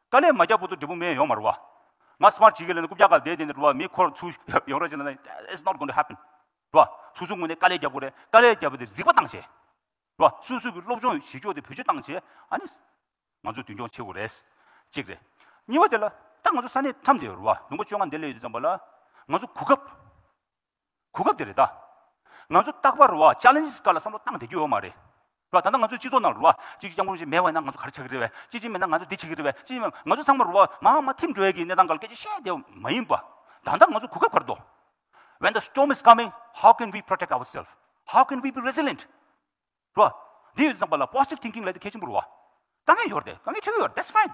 དཀའ་ལས་མ་རྒྱབ་བར་དུ་འབྲས་བུ་སྨིན་ཡོད་མ་རེད་བ། ང་སི་མཱར་ཊི་བྱེད་ཀྱི་ལབ་ན་རྐུབ་བཀྱག་སྒང་བསྡད་བསྡད་ནས་རེད་བ། མི་ཁོར་ཚུར་ཡོང་རོགས་བྱས་ན་ན། It's not going to happen. རེད་བ། སོ་སོའི་ངོས་ནས་དཀའ་ལས་རྒྱག་དགོས་རེད། དཀའ་ལས་རྒྱབ་པ་དེ་རིག་པ་བཏང་བྱས། རེད་བ། སོ་སོའི་གི་སློབ་སྦྱོང་བྱེད་ཕྱོགས་དེ་བེད་སྤྱོད་བཏང་བྱས། ཨ་ནི། ང་ཚོ་མདུན་སྐྱོད་བྱེད་དགོས་རེད། གཅིག་རེད། གཉིས་པ་དེ་ལ་ད་ང་ཚོ་ས་གནས་མཚམས་དེ་རེད་བ། ལུང་པ་བཅོ་ལྔ་འདི་ལ་ཡོད་དུས་ཙམ་པ་ལ། ང་ཚོ་གོ་སྐབས། གོ་སྐབས་དེ་རེད་ད། ང་ཚོ་རྟག་པར་རེད་བ། ཅེ་ལེན་ཇི་སྒང་ལ་བསམ་བློ་བཏང་བསྡད་རྒྱུ་ཡོད་མ་རེད། རེད་བ། ད་ལྟ་ང་ཚོའི་སྤྱི་ཚོགས་ནང་རེད་བ། གཅིག་གཅིག་སྐྱབས་མགོན་ཞིག་མེད་པ་ཡིན་ན་ང་ཚོ་ག་རེ་ཆགས་ཀྱི་རེད་བས། གཅིག་གཅིག་མེད་ན་ང་ཚོ་འདི་བྱེད་ཀྱི་རེད་བས། གཅིག་གཅིག་མེད་ང་ཚོ་ཚང་མ་རེད་བ། མང་མ་ཐིམ་འགྲོ་ཡ་གི་གནས་སྟངས་སྒང་ལ་སྐད་ཆ་བཤད་བསྡད་པ་མ་ཡིན་པ། ད་ལྟ་ང་ཚོ་གོ་སྐབས་ག་རེ་འདུག When the storm is coming, how can we protect ourselves? How can we be resilient? རེད་བ། འདི་ཡོད་དུས་ཙམ་པ་ལ་positive thinking ལབ་དེ་གལ་ཆེན་པོ་རེད་བ། དཀའ་ངལ་ཡོད་རེད། དཀའ་ངལ་འཕྲད་ཀྱི་ཡོད་རེད། That's fine.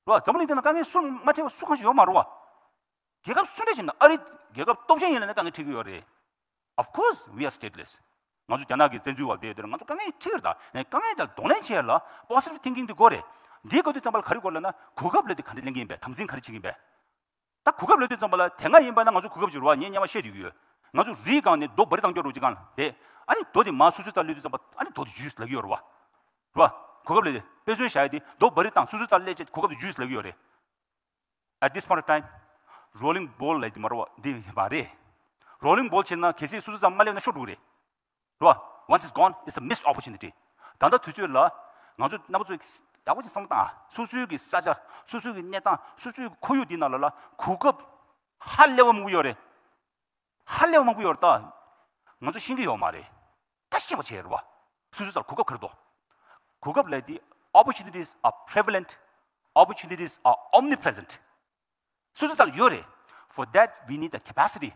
རེད་བ། འཛམ་བུ་གླིང་འདི་ན་དཀའ་ངལ་སུ་མ་འཕྲད་པ་སུ་གང་ཞིག་ཡོད་མ་རེད་བ། རྒྱལ་ཁབ་སུ་འདྲ་ཞིག་ན། ཨ་རི་རྒྱལ་ཁབ་སྟོབས་ཆེན་ཡིན་ལབ་ན་དཀའ་ངལ་འཕྲད་ཀྱི་ཡོད་རེད། Of course, we are stateless. ང་ཚོ་རྒྱ་ནག་གི་བཙན་འཛུལ་བ་དེ་དེར་ང་ཚོ་དཀའ་ངལ་འཕྲད་ཀྱི་རེད་ད། ངས་དཀའ་ངལ་དེ་གདོང་ལེན་བྱེད་ཡ་ལ་positive thinking དེ་དགོས་རེད། འདི་དགོས་དུས་ཙམ་པ་ལ་ག་རེ་དགོས་ལབ་ན། གོ་སྐབས་ལབ་དེ་ག་འདྲ་ལེན་གྱི་ཡིན་པས། དམ་འཛིན་ག་རེ་བྱེད་ཀྱི་ཡིན་པས། ད་གོ་སྐབས་ལབ་དུས་ཙམ་པ་ལ་དེ་སྔ་ཡིན་པ་ན་ང་ཚོ་གོ་སྐབས་ཅིག་རེད་བ། ངས་སྔོན་མ་བཤད་བསྡད་ཀྱི་ཡོད། ང་ཚོ་རིའི་སྒང་ནས་རྡོ་འབའ་རི་བཏང་རྒྱུ་རོགས་ཅིག་སྒང་ལ་དེ། ཨ་ནི་རྡོ་དེ་མར་སོ་སོའི་རྩར་སླེབས་དུས་ཙམ་པ་ཨ་ནི་རྡོ་དེ་ཇུས་ལབ་ཀྱི་ཡོད་རེད་བ། རེད་བ། གོ་སྐབས་ལབ་དེ་དཔེ་མཚོན་བཞག་ཡ་དེ་རྡོ་འབའ་རི་བཏང་སོ་སོའི་རྩར་སླེབས་བྱས་གོ་སྐབས་དེ་ཇུས་ལབ་ཀྱི་ཡོད་རེད། At this point of time, rolling ball ལབ་དེ་མ་རེད་བ། འདི་མ་རེད། Rolling ball བྱས་ན་གལ་སྲིད་སོ་སོའི་རྩར་མ་སླེབས་ན་ཤོར་འགྲོ་གི་རེད། རེད་བ། Once it's gone, it's a missed opportunity. ད་ལྟ་དུས་ཚོད་ལ་ང་ཚོ་རྣམ་པ་ཚོས་ཡག་པོ་ཅིག་བསམ་བློ་བཏང་ཨ། སོ་སོའི་གི་ས་ཆ། སོ་སོའི་གི་གནས་སྟངས། སོ་སོའི་གི་ཁོར་ཡུག་འདི་ནང་ལ་ལ་གོ་སྐབས་ཧ་ལས་པ་མང་པོ་ཡོད་རེད། ཧ་ལས་པ་མང་པོ་ཡོད་རེད་ད། ང་ཚོ་ཤེས་ཀྱི་ཡོད་མ་རེད། ད་ཤེས་པ་བྱས་རེད་བ། སོ་སོའི་རྩར་གོ་སྐབས་ག་རེ་འདུག་གོ་སྐབས་ལབ་དེ། Opportunities are prevalent. Opportunities are omnipresent. སོ་སོའི་རྩར་ཡོད་རེད། For that, we need the capacity.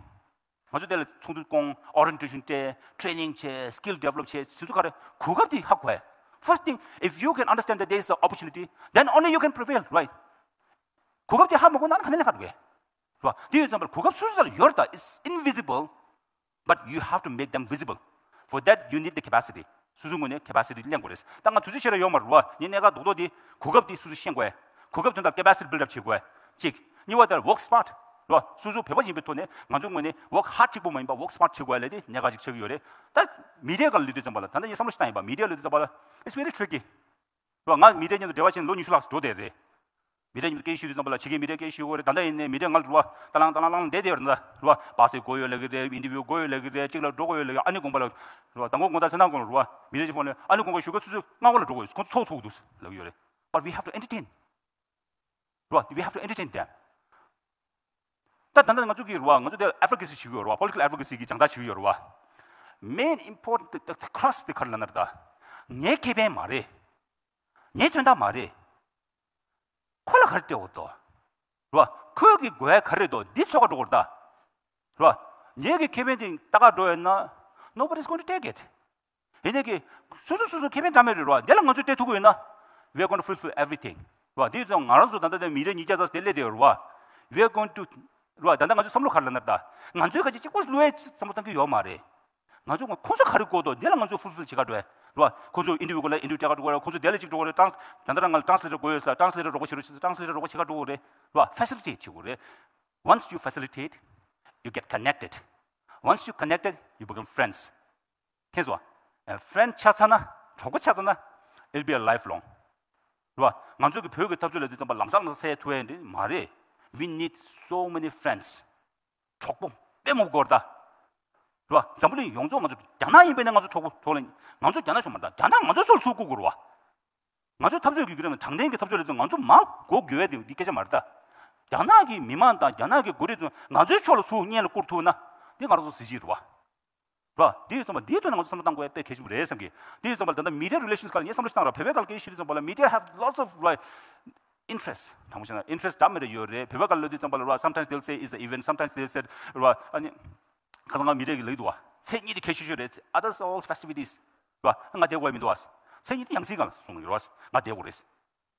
ང་ཚོ་དེ་ལ་ཚོགས་འདུ་སྐོང་། Orientation སྤྲད། Training བྱས། Skill develop བྱས། དེ་ཚོ་ག་རེ། གོ་སྐབས་དེ་ཧ་གོ་ཡ། First thing, if you can understand that there is an opportunity, then only you can prevail, right? གོ་སྐབས་དེ་ཧ་མ་གོ་ན་ནི་ག་ནས་ལེན་ག་འགྲོ་གི་རེད་བ། དེ་ཡོད་ཙམ་པར་གོ་སྐབས་སོ་སོའི་རྩར་ཡོད་རེད་ད། It's invisible. But you have to make them visible. For that, you need the capacity. སོ་སོའི་ངོས་ནས་capacity ལེན་དགོས་རེད། ད་ང་དུས་ཚོད་ཞེ་དྲག་ཡོད་མ་རེད་བ། ངའི་གནད་འགག་རྡོག་རྡོག་དེ་གོ་སྐབས་དེ་སོ་སོས་ཤེས་དགོས། གོ་སྐབས་དོན་དག་capacity build up བྱེད་དགོས། གཅིག་གཉིས་པ་དེར་work smart རེད་བ། སོ་སོ་བོད་པ་ཡིན་པའི་ཐོག་ནས་ང་ཚོའི་ངོས་ནས་work hard གཅིག་པོ་མ་ཡིན་པ་work smart བྱེད་དགོས་ལབ་དེ་གནད་འགག་ཅིག་ཆགས་ཀྱི་ཡོད་རེད། ད་མི་ཌི་ཡ་སྒང་ལ་སླེབས་དུས་ཙམ་པ་ལ། ད་ལྟ་ངས་བསམ་བློ་ཞིག་བཏང་ཡིན་པ། མི་ཌི་ཡ་སླེབས་དུས་ཙམ་པ་ལ། It's very tricky. རེད་བ། ང་མི་ཌི་ཡ་མཉམ་དུ་འབྲེལ་བ་བྱས་ནས་ལོ་ཉི་ཤུ་ལྷག་འགྲོ་བསྡད་རེད། མི་ཌི་ཡ་མཉམ་དུ་སྐད་ཆ་བཤད་དུས་ཙམ་པ་ལ་ཕྱི་རྒྱལ་མི་ཌི་ཡ་སྐད་ཆ་བཤད་ཀྱི་ཡོད་རེད། ད་ལྟ་ཡིན་ནའི་མི་ཌི་ཡ་ང་ལ་རེད་བ། ད་ལང་ད་ལང་ལང་བསྡད་བསྡད་ཡོད་རེད་ད། རེད་བ། པ་སེ་དགོས་ཡོད་ལབ་ཀྱི་རེད། ཨིན་ཊར་བིའུ་དགོས་ཡོད་ལབ་ཀྱི་རེད། གཅིག་ལ་འགྲོ་དགོས་ཡོད་ལབ་ཀྱི། ཨ་ནི་དགོངས་པ་ལ། རེད་བ། མདང་དགོང་དགོང་དག་ཚེ་ནང་དགོང་ལ་རེད་བ། མི་ཌི་ཡ་ཅིག་ཕོན་ལས། ཨ་ནི་དགོང་དག་གཞུག་གི་ཆུ་ཚོད་ལྔ་པ་ལ་འགྲོ་དགོས། ཁོང་ཚོ་ཚོགས་འདུག་ལབ་ཀྱི་ཡོད་རེད། But we have to entertain. རེད་བ། We have to entertain them. ད་ད་ལྟ་ང་ཚོ་གི་རེད་བ། ང་ཚོ་དེ་advocacy བྱེད་ཀྱི་ཡོད་རེད་བ། Political advocaysའི་གི་སྦྱང་བརྡར་བྱེད་ཀྱི་ཡོད་རེད་བ། Main important, the, the crux དེ་ག་རེ་ལབ་ན་རེད་ད། ངའི་ཁེ་ཕན་མ་རེད། ངའི་དོན་དག་མ་རེད། ཁོ་ལ་ག་རེ་སྤྲད་འོ་དོ། རེད་བ། ཁོས་གི་དགོས་ཡ་ག་རེ་རེད་དོ། འདི་ཚོ་ག་འགྲོ་དགོས་རེད་ད། རེད་བ། ངའི་གི་ཁེ་ཕན་དེ་ལྟ་ག་འགྲོ་ཡོད་ན། Nobody is going to take it. ཡིན་ནའི་གི་སོ་སོ་སོ་སོ་ཁེ་ཕན་འདྲ་མེད་རེད་རེད་བ། འདི་ལ་ང་ཚོས་སྤྲད་ཐུབ་ཀྱི་ཡོད་ན། We are going to fulfill everything. རེད་བ། དེ་ཡིན་ཙང་ང་རང་ཚོ་ད་ལྟ་དེ་མི་རེ་ཉིས་བརྒྱ་ཙམ་དེ་སླེབས་བསྡད་ཡོད་རེད་བ། We are going to རེད་བ། ད་ལྟ་ང་ཚོའི་བསམ་བློ་ག་རེ་ལབ་ན། ད་ང་ཚོས་ག་ཅིག་གཅིག་པོ་བླུ་ཡས་བསམ་བློ་བཏང་གི་ཡོད་མ་རེད། ང་ཚོ་ཁོང་ཚོ་ག་རེ་དགོས་འདུག་དེ་ལ་ང་ཚོས་ཧྥུལ་ཕིལ་བྱེད་ག་འགྲོ་ཡ་རེད་བ། ཁོང་ཚོ་ཨིན་ཊར་བིའུ་དགོས་ལ་ཨིན་ཊར་བིའུ་བྱེད་ག་འགྲོ་དགོས་རེད། ཁོང་ཚོ་དེ་ལ་གཅིག་འགྲོ་དགོས་རེད། ཊེ་རན་སི་ཊེ་ཊར་དགོས་ཡོད་ས་ཊེ་རན་སི་ཊེ་ཊར་རོགས་པ་བྱེད་རོགས་བྱེད་རོགས་བྱེད་ཀྱི་རེད། ཊེ་རན་སི་ཊེ་ཊར་རོགས་པ་བྱེད་ག་འགྲོ་དགོས་རེད་བ། Facilitate བྱེད་དགོས་རེད། Once you facilitate, you get connected. Once you connected, you become friends. མཁྱེན་སོང་། ཨ། ཕི་རེན་ཌི་ཆགས་ཚར་ན། གྲོགས་པོ་ཆགས་ཚར་ན། It'll be a lifelong རེད་བ། ང་ཚོ་གི་བོད་ཀྱི་འཐབ་རྩོད་ལབ་དུས་ཙམ་པ་ལམ་སང་ལམ་སང་སེལ་ཐུབ་ཡ་འདི་མ་རེད། We need so many friends. གྲོགས་པོ་དཔེ་མང་པོ་དགོས་རེད་ད། རེད་བ། འཛམ་བུ་གླིང་ཡོངས་རྫོགས་ང་ཚོ་རྒྱ་ནག་ཡིན་པས་ན་ང་ཚོ་གྲོགས་པོ་གྲོགས་ལ་ཡིན། ང་ཚོ་རྒྱ་ནག་ཕྱོགས་མ་རེད་ད། རྒྱ་ནག་ང་ཚོ་ཕྱོགས་ལ་ཚུར་བཀུག་དགོས་རེད་བ། ང་ཚོའི་འཐབ་རྩོད་ཀྱི་བརྒྱུད་རིམ་དྲང་བདེན་གྱི་འཐབ་རྩོད་ལ་ང་ཚོ་མར་མགོ་འགྱོ་ཡ་དེ་འདི་སྐད་ཆ་མ་རེད་ད། རྒྱ་ནག་གི་མི་མང་དང་རྒྱ་ནག་གི་འགོ་ཁྲིད་ཚོ་ང་ཚོའི་ཕྱོགས་ལ་ཚུར་སྔོན་ལ་བཀུར་ཐུབ་ན། འདི་ང་རང་ཚོ་གཟི་བརྗིད་རེད་བ། རེད་བ། འདི་ཡོད་ཙམ་པ་འདིའི་ཐོག་ནས་ང་ཚོ་བསམ་བློ་བཏང་དགོས་ཡ་དཔེ་གལ་ཆེན་པོ་རེད་བསམ་གི། འདི་ཡོད་ཙམ་པ་ལ་ད་ལྟ་མི་ཌི་ཡ་རི་ལེ་ཤན་སི་སྐོར་ལ་ངས་བསམ་བློ་ཞིག་བཏང་ར། བོད་པའི་སྐད་ལ་སྐད་ཆ་བཤད་དུས་ཙམ་པ་ལ་media have lots of, like, interest. དང་པོ་བྱས་ན་interest འདྲ་མི་འདྲ་ཡོད་རེད། བོད་པའི་སྐད་ལ་ལབ་དུས་ཙམ་པ་ལ་རེད་བ། Sometimes they'll say it's an event, sometimes they'll say རེད་བ། ཨ་ནི་ཁ་སང་ང་མི་རེ་གིས་ལབ་འདུག་བ། མཚན་ཉིད་དེ་གལ་ཆེ་ཤོས་རེད། Others are all festivities རེད་བ། ང་བསྡད་དགོས་མི་འདུག་བ། མཚན་ཉིད་དེ་ཡང་སྲིད་སྒང་ལ་སོང་གི་རེད་བ། ང་བསྡད་དགོས་རེད།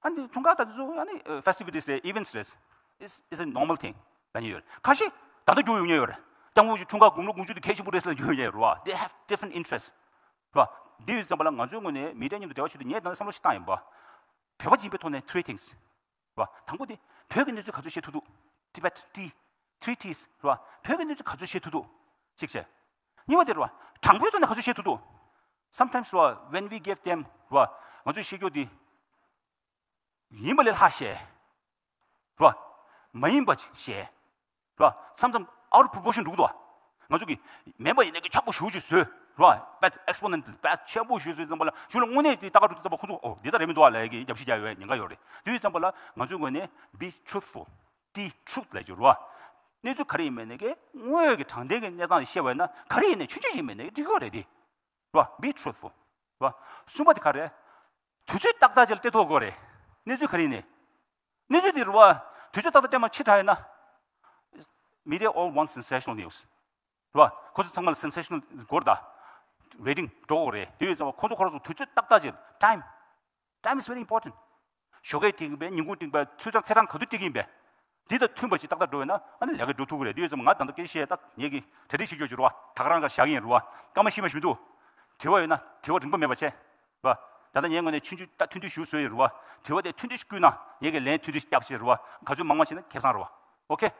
ཨ་ནི་འཁྲུངས་སྐར་ད་དེ་ཚོ་ཨ་ནི་festivities རེད། Events རེད། It's, it's a normal thing ལབ་མཁན་ཡོད་རེད། ཁ་ཤས་ད་ལྟ་འགྱུར་ཡོང་མཁན་ཡོད་རེད། སྐྱབས་མགོན་ཆེན་འཁྲུངས་སྐར་དགུང་ལོ་དགུ་བཅུ་དེ་གལ་ཆེན་པོ་རེད་ཟེར་ལབ་འགྱུར་ཡོང་མཁན་ཡོད་རེད་བ། They have different interests རེད་བ། འདི་ཡོད་ཙམ་པ་ལ་ང་ཚོའི་ངོས་ནས་མི་རེ་གཉིས་དང་འབྲེལ་བ་བྱེད་དུས་ངས་ད་ལྟ་བསམ་བློ་ཞིག་བཏང་ཡིན་པ། བོད་པ་ཡིན་པའི་ཐོག་ནས་three things རེད་བ། དང་པོ་དེ་བོད་ཀྱི་གནས་ཚུལ་ག་ཚོད་ཤེས་ཐུབ་ཐུབ། Tibet Tea, three T's རེད་བ། བོད་ཀྱི་གནས་ཚུལ་ག་ཚོད་ཤེས་ཐུབ་ཐུབ་གཅིག་བྱས། གཉིས་པ་དེ་རེད་བ། དྲང་པོའི་ཐོག་ནས་ག་ཚོད་ཤེས་ཐུབ་ཐུབ། Sometimes རེད་བ། When we give them རེད་བ། ང་ཚོས་བཤད་རྒྱུ་དེ་ཡིན་པ་ལས་ལྷག་བཤད་རེད་བ། མ་ཡིན་པ་བཤད་རེད་བ། མཚམས་མཚམས་out of proportion འགྲོ་གི་འདུག་བ། ང་ཚོ་གི་མེད་པ་ཡིན་ན་གི་ཆག་པོ་ཞེ་པོ་ཅིག་བཟོས་རེད་བ། དཔེ་exponential དཔེ་ཆེན་པོ་ཞིག་བཟོས་ཙམ་པ་ལ་གཞུག་ལ་དངོས་གནས་དེ་ལྟ་ག་འགྲོ་དུས་ཙམ་པ་ཁོ་ཚོ་ཨོ་འདི་ལྟར་རེད་མི་འདུག་བ་ལབ་ཡ་གི་རྒྱབ་བཤིག་རྒྱག་ཡོད་ཉེན་ཁ་ཡོད་རེད། དེ་ཡོད་ཙམ་པ་ལ་ང་ཚོའི་ངོས་ནས་be truthful, the truth ལབ་རྒྱུ་རེད་བ། གནས་ཚུལ་ག་རེ་ཡིན་མིན་ནས་གི་དངོས་ཡོད་ཀྱི་དྲང་བདེན་གྱི་གནས་སྟངས་ཤེས་པ་ཡིན་ན་ག་རེ་ཡིན་ནས་ཆུང་ཆུང་ཞིག་མིན་ནས་འགྲིག་གི་རེད་དེ། རེད་བ། Be truthful རེད་བ། གསུམ་པ་དེ་ག་རེ། དུས་ཚོད་ཏག་ཏག་ཅིག་ལ་སྤྲད་ཐུབ་དགོས་རེད། གནས་ཚུལ་ག་རེ་ཡིན་ནས། གནས་ཚུལ་དེ་རེད་བ། དུས་ཚོད་ཏག་ཏག་སྤྲད་མ་ཕྱི་དྲགས་ཡིན་ན། Media all want sensational news རེད་བ། ཁོ་ཚོ་ཚང་མ་ལ་sensational དགོས་རེད་ད། Rating འགྲོ་དགོས་རེད། དེ་ཡོད་ཙང་ཁོ་ཚོ་ཁོ་རང་ཚོ་དུས་ཚོད་ཏག་ཏག་ཅིག time, time is very important. ཞོགས་ཀས་སྤྲད་ཀྱི་ཡིན་པས། ཉིན་གུང་སྤྲད་ཀྱི་ཡིན་པས། ཚོད་ཚད་ཚེས་གྲངས་ག་དུས་སྤྲད་ཀྱི་ཡིན་པས། འདི་དང་མཐུན་པ་ཞིག་ཏག་ཏག་འགྲོ་ཡོད་ན་ཨ་ནི་ལས་ཀ་འགྲོ་ཐུབ་ཀྱི་རེད། དེ་ཡོད་ཙང་ང་ད་ལྟ་སྐད་ཆ་བཤད་ད་ངེད་ཀྱི་གྲ་སྒྲིག་བྱེད་རྒྱུ་ཅིག་རེད་བ། ད་ག་རང་ག་བཞག་གི་ཡིན་རེད་བ། སྐར་མ་ཕྱི་མ་ཞིག་མི་འདུག་དྲི་བ་ཡོད་ན་དྲི་བ་རིན་པོ་མེད་པ་བྱས། རེད་བ། ད་ལྟ་ངའི་ངོས་ནས་ཆུང་ཆུང་ད་ཐུང་ཐུང་ཞིག་བཟོས་ཡོད་རེད་བ། དྲི་བ་དེ་ཐུང་ཐུང་ཞིག་བསྐུལ་ན་ངེད་ཀྱི་ལན་ཐུང་ཐུང་ཞིག་བརྒྱབ་བྱས་རེད་བ། ག་ཚོད་མང་མང་བྱས་ན་ཁེ་བཟང་རེད་བ། Okay?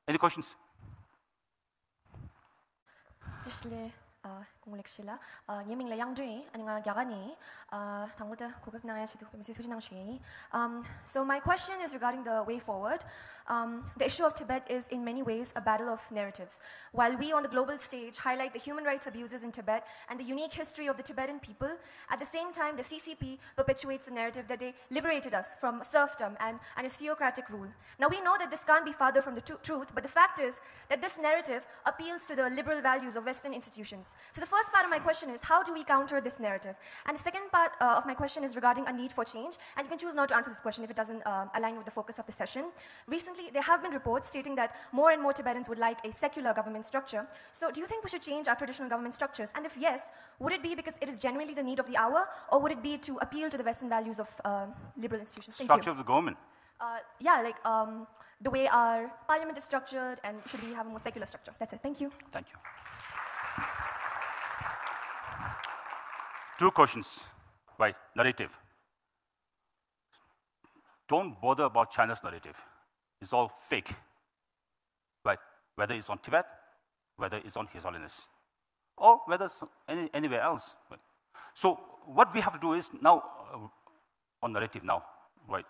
Any questions? བཀྲ་ཤིས་བདེ་ལེགས། ཨ། སྐུ་ངོ་ལེགས་བཤད་ལགས། ཨ། ངའི་མིང་ལ་དབྱངས་སྒྲོན་ཡིན། ཨ་ནི་ང་རྒྱ་གར་ནས་ཡིན། ཨ། དང་པོ་དེ་གོ་སྐབས་གནང་ཡ་ཆེད་དུ་དཔེ་མི་སྲིད་ཐུགས་རྗེ་གནང་ཞུ་ཡིན། Um, so my question is regarding the way forward. Um, the issue of Tibet is in many ways a battle of narratives. While we on the global stage highlight the human rights abuses in Tibet and the unique history of the Tibetan people, at the same time the C C P perpetuates the narrative that they liberated us from serfdom and, and a theocratic rule. Now we know that this can't be farther from the tru- truth, but the fact is that this narrative appeals to the liberal values of Western institutions. So the first part of my question is, how do we counter this narrative? And the second part, uh, of my question is regarding a need for change, and you can choose not to answer this question if it doesn't, uh, align with the focus of the session. Recently, there have been reports stating that more and more Tibetans would like a secular government structure. So do you think we should change our traditional government structures? And if yes, would it be because it is genuinely the need of the hour, or would it be to appeal to the Western values of, uh, liberal institutions? Thank you. Structure of the government. Uh, yeah, like, um, the way our parliament is structured, and should we have a more secular structure? That's it. Thank you. Thank you. Two questions, right? Narrative. Don't bother about China's narrative. It's all fake, right? Whether it's on Tibet, whether it's on His Holiness, or whether it's any, anywhere else. Right? So what we have to do is now, uh, on narrative now, right?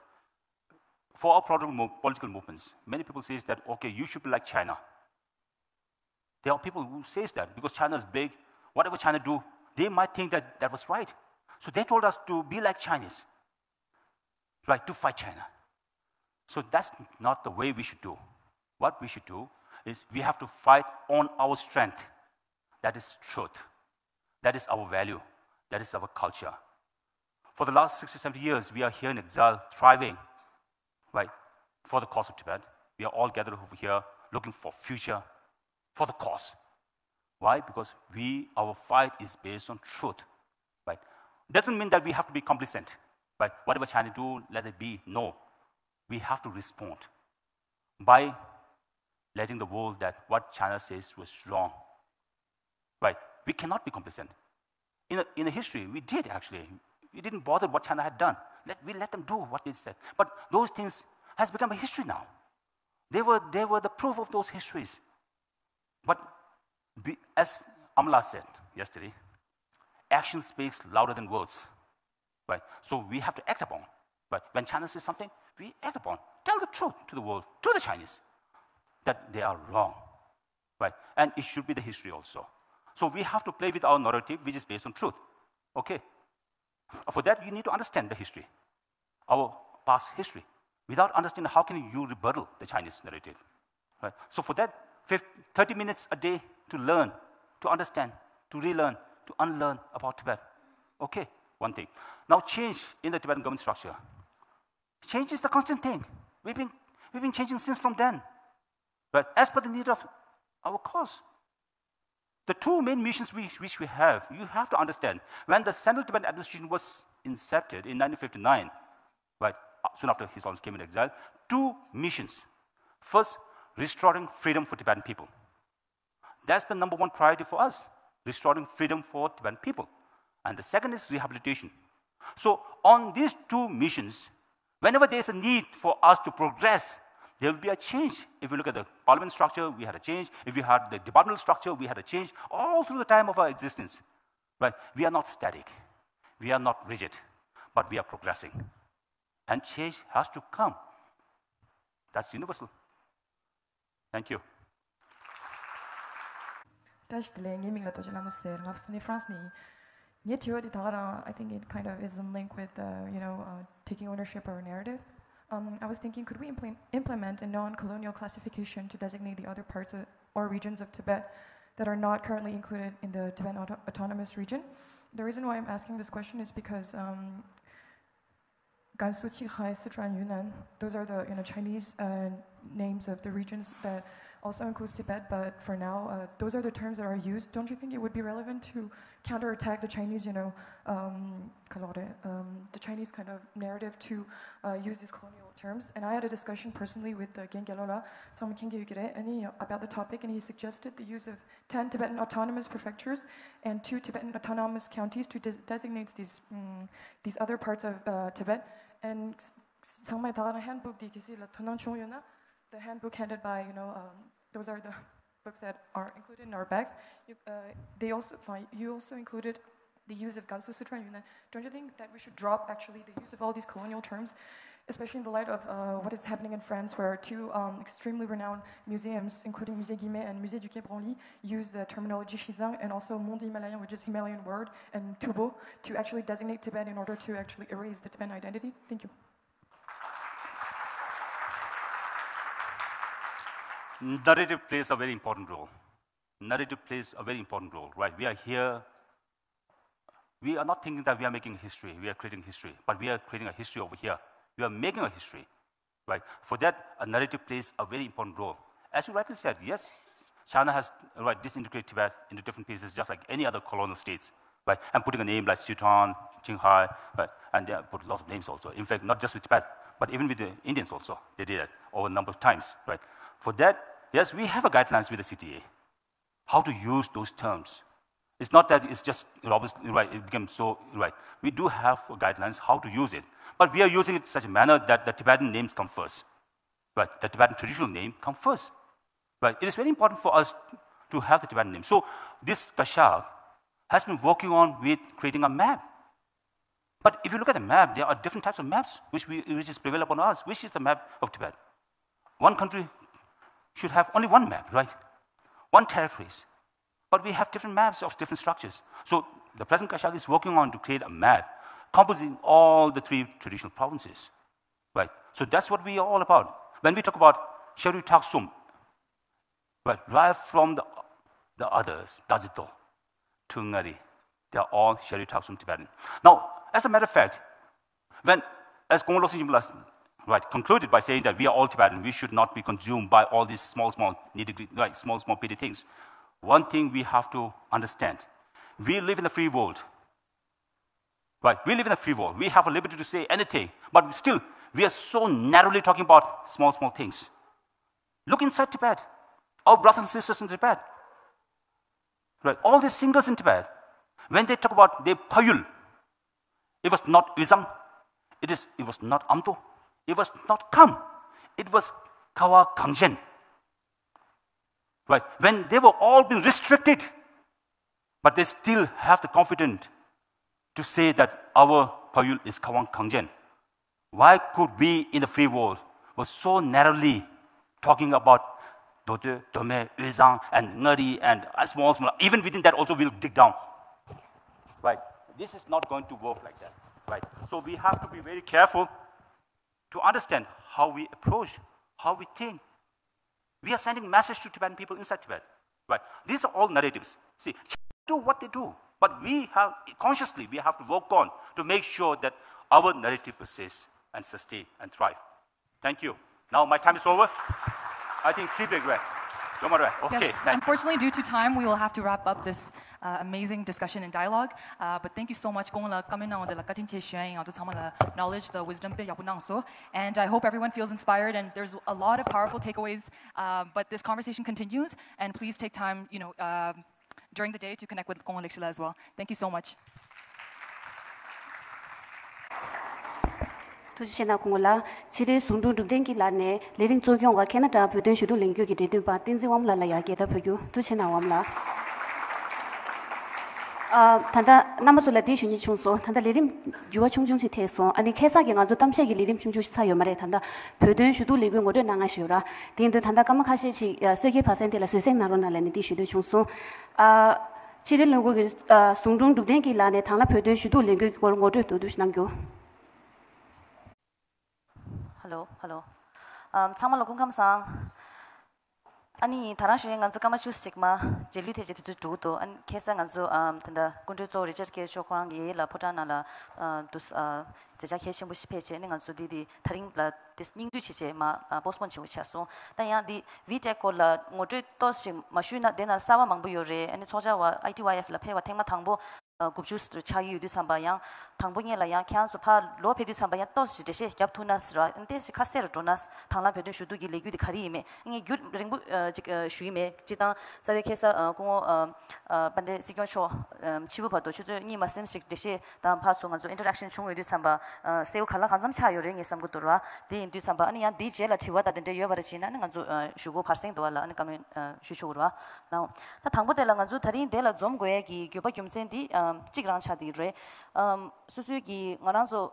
For our political mo- political movements, many people says that, okay, you should be like China. There are people who says that because China is big, whatever China do, they might think that that was right. So they told us to be like Chinese, right, to fight China. So that's not the way we should do. What we should do is we have to fight on our strength. That is truth. That is our value. That is our culture. For the last sixty, seventy years, we are here in exile, thriving, right, for the cause of Tibet. We are all gathered over here looking for future for the cause. Why? Because we, our fight is based on truth, right? Doesn't mean that we have to be complacent, right? Whatever China do, let it be. No. We have to respond by letting the world that what China says was wrong. Right? We cannot be complacent. In the, in the history, we did actually. We didn't bother what China had done. Let, we let them do what they said. But those things has become a history now. They were, they were the proof of those histories. But be, as Amla said yesterday, action speaks louder than words. Right? So we have to act upon. Right? When China says something, we act upon. Tell the truth to the world, to the Chinese, that they are wrong. Right? And it should be the history also. So we have to play with our narrative, which is based on truth. Okay? For that, you need to understand the history, our past history. Without understanding, how can you rebuttal the Chinese narrative? Right? So for that, fif- thirty minutes a day to learn, to understand, to relearn, to unlearn about Tibet. Okay, one thing. Now change in the Tibetan government structure. Change is the constant thing. We've been, we've been changing since from then. But as per the need of our cause, the two main missions we, which we have, you have to understand, when the Central Tibetan Administration was incepted in nineteen fifty-nine, right, soon after His Holiness came in exile, two missions. First, restoring freedom for Tibetan people. That's the number one priority for us, restoring freedom for Tibetan people. And the second is rehabilitation. So on these two missions, whenever there's a need for us to progress, there will be a change. If you look at the parliament structure, we had a change. If you had the departmental structure, we had a change. All through the time of our existence, right? We are not static. We are not rigid, but we are progressing. And change has to come. That's universal. Thank you. བཀྲ་ཤིས་བདེ་ལེགས། ངའི་མིང་ལ་རྡོ་རྗེ་ལྷ་མོ་ཟེར། ང་ནི་ཧྥ་རན་སི་ནས་ཡིན། ངའི་དྲི་བ་འདི་ད་ག་རང་I think it kind of is in link with uh, you know uh, taking ownership of a narrative. Um, I was thinking, could we implement, implement a non-colonial classification to designate the other parts of, or regions of Tibet that are not currently included in the Tibetan Auto- Autonomous Region? The reason why I'm asking this question is because um, Gansu, Qinghai, Sichuan, Yunnan, those are the you know Chinese uh, names of the regions that also includes Tibet, but for now, uh, those are the terms that are used. Don't you think it would be relevant to counterattack the Chinese, you know, um, um, the Chinese kind of narrative to uh, use these colonial terms? And I had a discussion personally with uh, Gen Gyalo la, Tsangma Khenke Yugire, and he, about the topic, and he suggested the use of ten Tibetan autonomous prefectures and two Tibetan autonomous counties to des- designate these um, these other parts of uh, Tibet. And ཚང་མས་ད་ག་རང་handbook དེ་གལ་སྲིད་ལ་དོ་སྣང་བྱུང་ཡོད་ན, the handbook handed by you know um, those are the books that are included in our bags. You, uh, they also fine, you also included the use of Gansu, Sichuan, Yunnan. Don't you think that we should drop actually the use of all these colonial terms, especially in the light of uh, what is happening in France, where two um, extremely renowned museums, including Musée Guimet and Musée du Quai Branly, use the terminology Xizang and also Monde Himalayen, which is Himalayan word, and Tubo to actually designate Tibet in order to actually erase the Tibetan identity? Thank you. Narrative plays a very important role. Narrative plays a very important role, right? We are here. We are not thinking that we are making history, we are creating history, but we are creating a history over here. We are making a history, right? For that, a narrative plays a very important role. As you rightly said, yes, China has, right, disintegrated Tibet into different pieces, just like any other colonial states, right? And putting a name like Sichuan, Qinghai, right? And they have put lots of names also. In fact, not just with Tibet, but even with the Indians also, they did that over a number of times, right? For that, yes, we have a guidelines with the C T A, how to use those terms. It's not that it's just, you know, obviously, right, it became so, right. We do have guidelines how to use it. But we are using it in such a manner that the Tibetan names come first. Right? The Tibetan traditional name come first. Right? It is very important for us to have the Tibetan name. So this Kashag has been working on with creating a map. But if you look at the map, there are different types of maps which, we, which is prevail upon us, which is the map of Tibet. One country should have only one map, right? One territories. But we have different maps of different structures. So the present Kashag is working on to create a map composing all the three traditional provinces. Right? So that's what we are all about. When we talk about Sherui Taksum, right, right from the, the others, Dazito to Ngari, they are all Sherui Taksum Tibetan. Now, as a matter of fact, when, as Konglo Sinjimla, right, concluded by saying that we are all Tibetan, we should not be consumed by all these small, small nitty-gritty, right, small, small petty things. One thing we have to understand, we live in a free world. Right? We live in a free world. We have a liberty to say anything, but still, We are so narrowly talking about small, small things. Look inside Tibet. Our brothers and sisters in Tibet. Right? All these singers in Tibet, when they talk about their Payul, it was not Uzang, it is it was not Amdo, it was not Kam, it was Kawa Kangchen. Right? When they were all being restricted, but they still have the confidence to say that our Payul is Kawang Kangchen. Why could we in the free world was so narrowly talking about Dodo, Dome, Uzang, and Ngari, and a small, small, even within that also we'll dig down. Right? This is not going to work like that. Right? So we have to be very careful to understand how we approach, how we think. We are sending message to Tibetan people inside Tibet. Right? These are all narratives. See, do what they do. But we have, consciously, we have to work on to make sure that our narrative persists and sustain and thrive. Thank you. Now my time is over. I think three big red. Don't worry. Okay. Yes, thank you. Unfortunately, due to time, we will have to wrap up this uh, amazing discussion and dialogue. Uh, but thank you so much. Kong la kamen na de la katin che shuan yang to samala knowledge, the wisdom pe yapu nang so. And I hope everyone feels inspired and there's a lot of powerful takeaways. Uh, but this conversation continues and please take time, you know, uh, during the day to connect with Kong Alex as well. Thank you so much. ཐུགས་རྗེ་ཆེ་གནང་སྐུ་ངོ་ལགས། ཕྱི་དྲིལ་ཟུང་དྲུང་འབྲུག་ལྡན་གྱི་ལག་ནས་ལས་རིམ་གཙོ་སྐྱོང་བ་ཁེ་ན་ཌ་བོད་དོན་ཞུ་གཏུག་ལས་འགུལ་གྱི་འབྲེལ་མཐུད་པ་བསྟན་འཛིན་དབང་མོ་ལགས་ལ་ཡང་རྒྱལ་དར་ཕུལ་རྒྱུ། ཐུགས་རྗེ་ཆེ་གནང་དབང་མོ་ལགས། ཨ་ད་རྣམ་པ་ཚོ་ལ་དེ་ཞུ་སྙིང་བྱུང་སོང་། ད་ལྟ་ལས་རིམ་འགྱུར་བ་ཆུང་ཆུང་ཞིག་ཐེབས་སོང་། ཨ་ནི་ཁ་སང་གི་ང་ཚོ་གཏམ་བཤད་ཀྱི་ལས་རིམ་ཆུང་ཆུང་ཞིག་ཚར་ཡོད་མ་རེད། ད་ལྟ་བོད་དོན་ཞུ་གཏུག་ལས་འགུལ་ངོ་སྤྲོད་གནང་སྔ་ཞིག་ཡོད་ར། དེ་ཡིན་དུས་ད་ལྟ་སྐར་མ་ཁ་ཤས་ཅིག་ཨ་གསོལ་ཁའི་བར་གསེང་དེ་ལ་བཟོད་བསྲན་གནང་རོགས་གནང་ལབ་ནས་དེ་ཞུ་འདོད་བྱུང་སོང་། ཨ་ཕྱི་དྲིལ་ལས་འགུལ་གྱི་ཨ་ཟུང་དྲུང་འབྲུག་ལྡན་གྱི་ལག་ནས་དང་བླངས་བོད་དོན་ཞུ་གཏུག་ལས་འགུལ་གྱི་སྐོར་ངོ་སྤྲོད་མདོར་བསྡུས་ཤིག་གནང་རྒྱུ། ཧ་ལོ། ཧ་ལོ། ཨམ་ཚང་མ་ལ་སྐུ་ཁམས་བཟང་། ཨ་ནི་ད་རང་ཞིག་ང་ཚོ་སྐར་མ་བཅུ་ཞིག་མ་རྗེས་ལུས་ཐེབས་ཀྱི་དུས་ཚོད་འགྲོ་གི་འདུག་ཨ་ནི་ཁ་སང་ང་ཚོ་ཨམ་ད་ལྟ་སྐུ་མགྲོན་གཙོ་བོ་རི་ཅར་ཀེ་མཆོག་ཁོ་རང་གི་ཡས་ལ་ཕོ་བྲང་ནང་ལ་ཨ་འདུག་ཨ་མཛད་འཆར་གལ་ཆེན་པོ་ཞིག་ཕེབས་བྱས་ནས་ང་ཚོ་འདི་འདི་ད་རིང་ལ་དེ་སྙིང་བསྡུས་བྱས་བྱས་མ་ཨ་པོ་སི་པོན་བྱེད་དགོས་ཆགས་སོང་། ད་ཡང་འདི་ཝི་ཊེག་སྐོར་ལ་ངོ་སྤྲོད་ཏོག་ཙམ་མ་ཞུས་ན་དེ་ན་གསར་པ་མང་པོ་ཡོད་རེད། ཨ་ནི་ཚོགས་བཅར་བ་ཨའི་ཊི་ཝའི་ཨེཕ་ལ་ཕེབས་པ་ཐེངས་མ་དང་པོ་དགུ་བཅུ་ཙམ་ཆགས་ཀྱི་ཡོད་དུས་ཙམ་པ་ཡང་དང་པོ་ཉིད་ལ་ཡང་ཁྱེད་རང་ཚོ་ཕར་ལོག་ཕེབས་དུས་ཙམ་པ་ཡང་ཏོག་ཙམ་འགྲེལ་བཤད་རྒྱབ་ཐུབ་ན་ཟེར་བ། ཏོག་ཙམ་ཁ་གསལ་རུ་འགྲོ་ན། དང་བླངས་བོད་དོན་ཞུ་གཏུག་གི་ལས་འགུལ་དེ་ག་རེ་ཡིན་མེད་ངས་རྒྱུན་རིང་པོ་ཅིག་ཞུ་ཡི་མེད། སྤྱིར་བཏང་རྩ་བའི་ཁ་སང་སྐུ་ངོ་དཔལ་ལྡན་སྲིད་སྐྱོང་མཆོག་ཕྱི་པོ་བར་དུ་ཆུ་ཚོད་གཉིས་མ་ཟིན་ཞིག་འགྲེལ་བཤད་དང་ཕར་ཚུར་ང་ཚོ་ཨིན་ཊར་ཨེག་ཤན་བྱུང་ཡོད་དུས་ཙམ་པ་གསལ་པོ་ག་ལ་གང་འཚམ་ཆགས་ཡོད་རེད་ངས་བསམ་གྱི་འདུག་ར། དེ་ཡིན་དུས་ཙམ་པ་ཨ་ནི་ཡང་དེའི་རྗེས་ལ་དྲི་བ་དང་དེ་འདྲ་ཡོད་པ་རེད་བྱས་ན་ཨ་ནི་ང་ཚོ་ཞུ་སྒོ་བར་གསེང་དུ་བ་ལ་ཨ་ནི་བཀའ་མོལ་ཞུ་ཆོག་གི་རེད་བ། ལའོ། ད་དང་པོ་དེ་ལ་ང་ཚོ་ད་རིང་དེ་ལ་འཛོམས་དགོས་ཡས་ཀྱི་དགོས་པ་རྒྱུ་མཚན་འདི་གཅིག་རང་ཆགས་བསྡད་ཀྱི་རེད། སོ་སོའི་གི་ང་རང་ཚོ་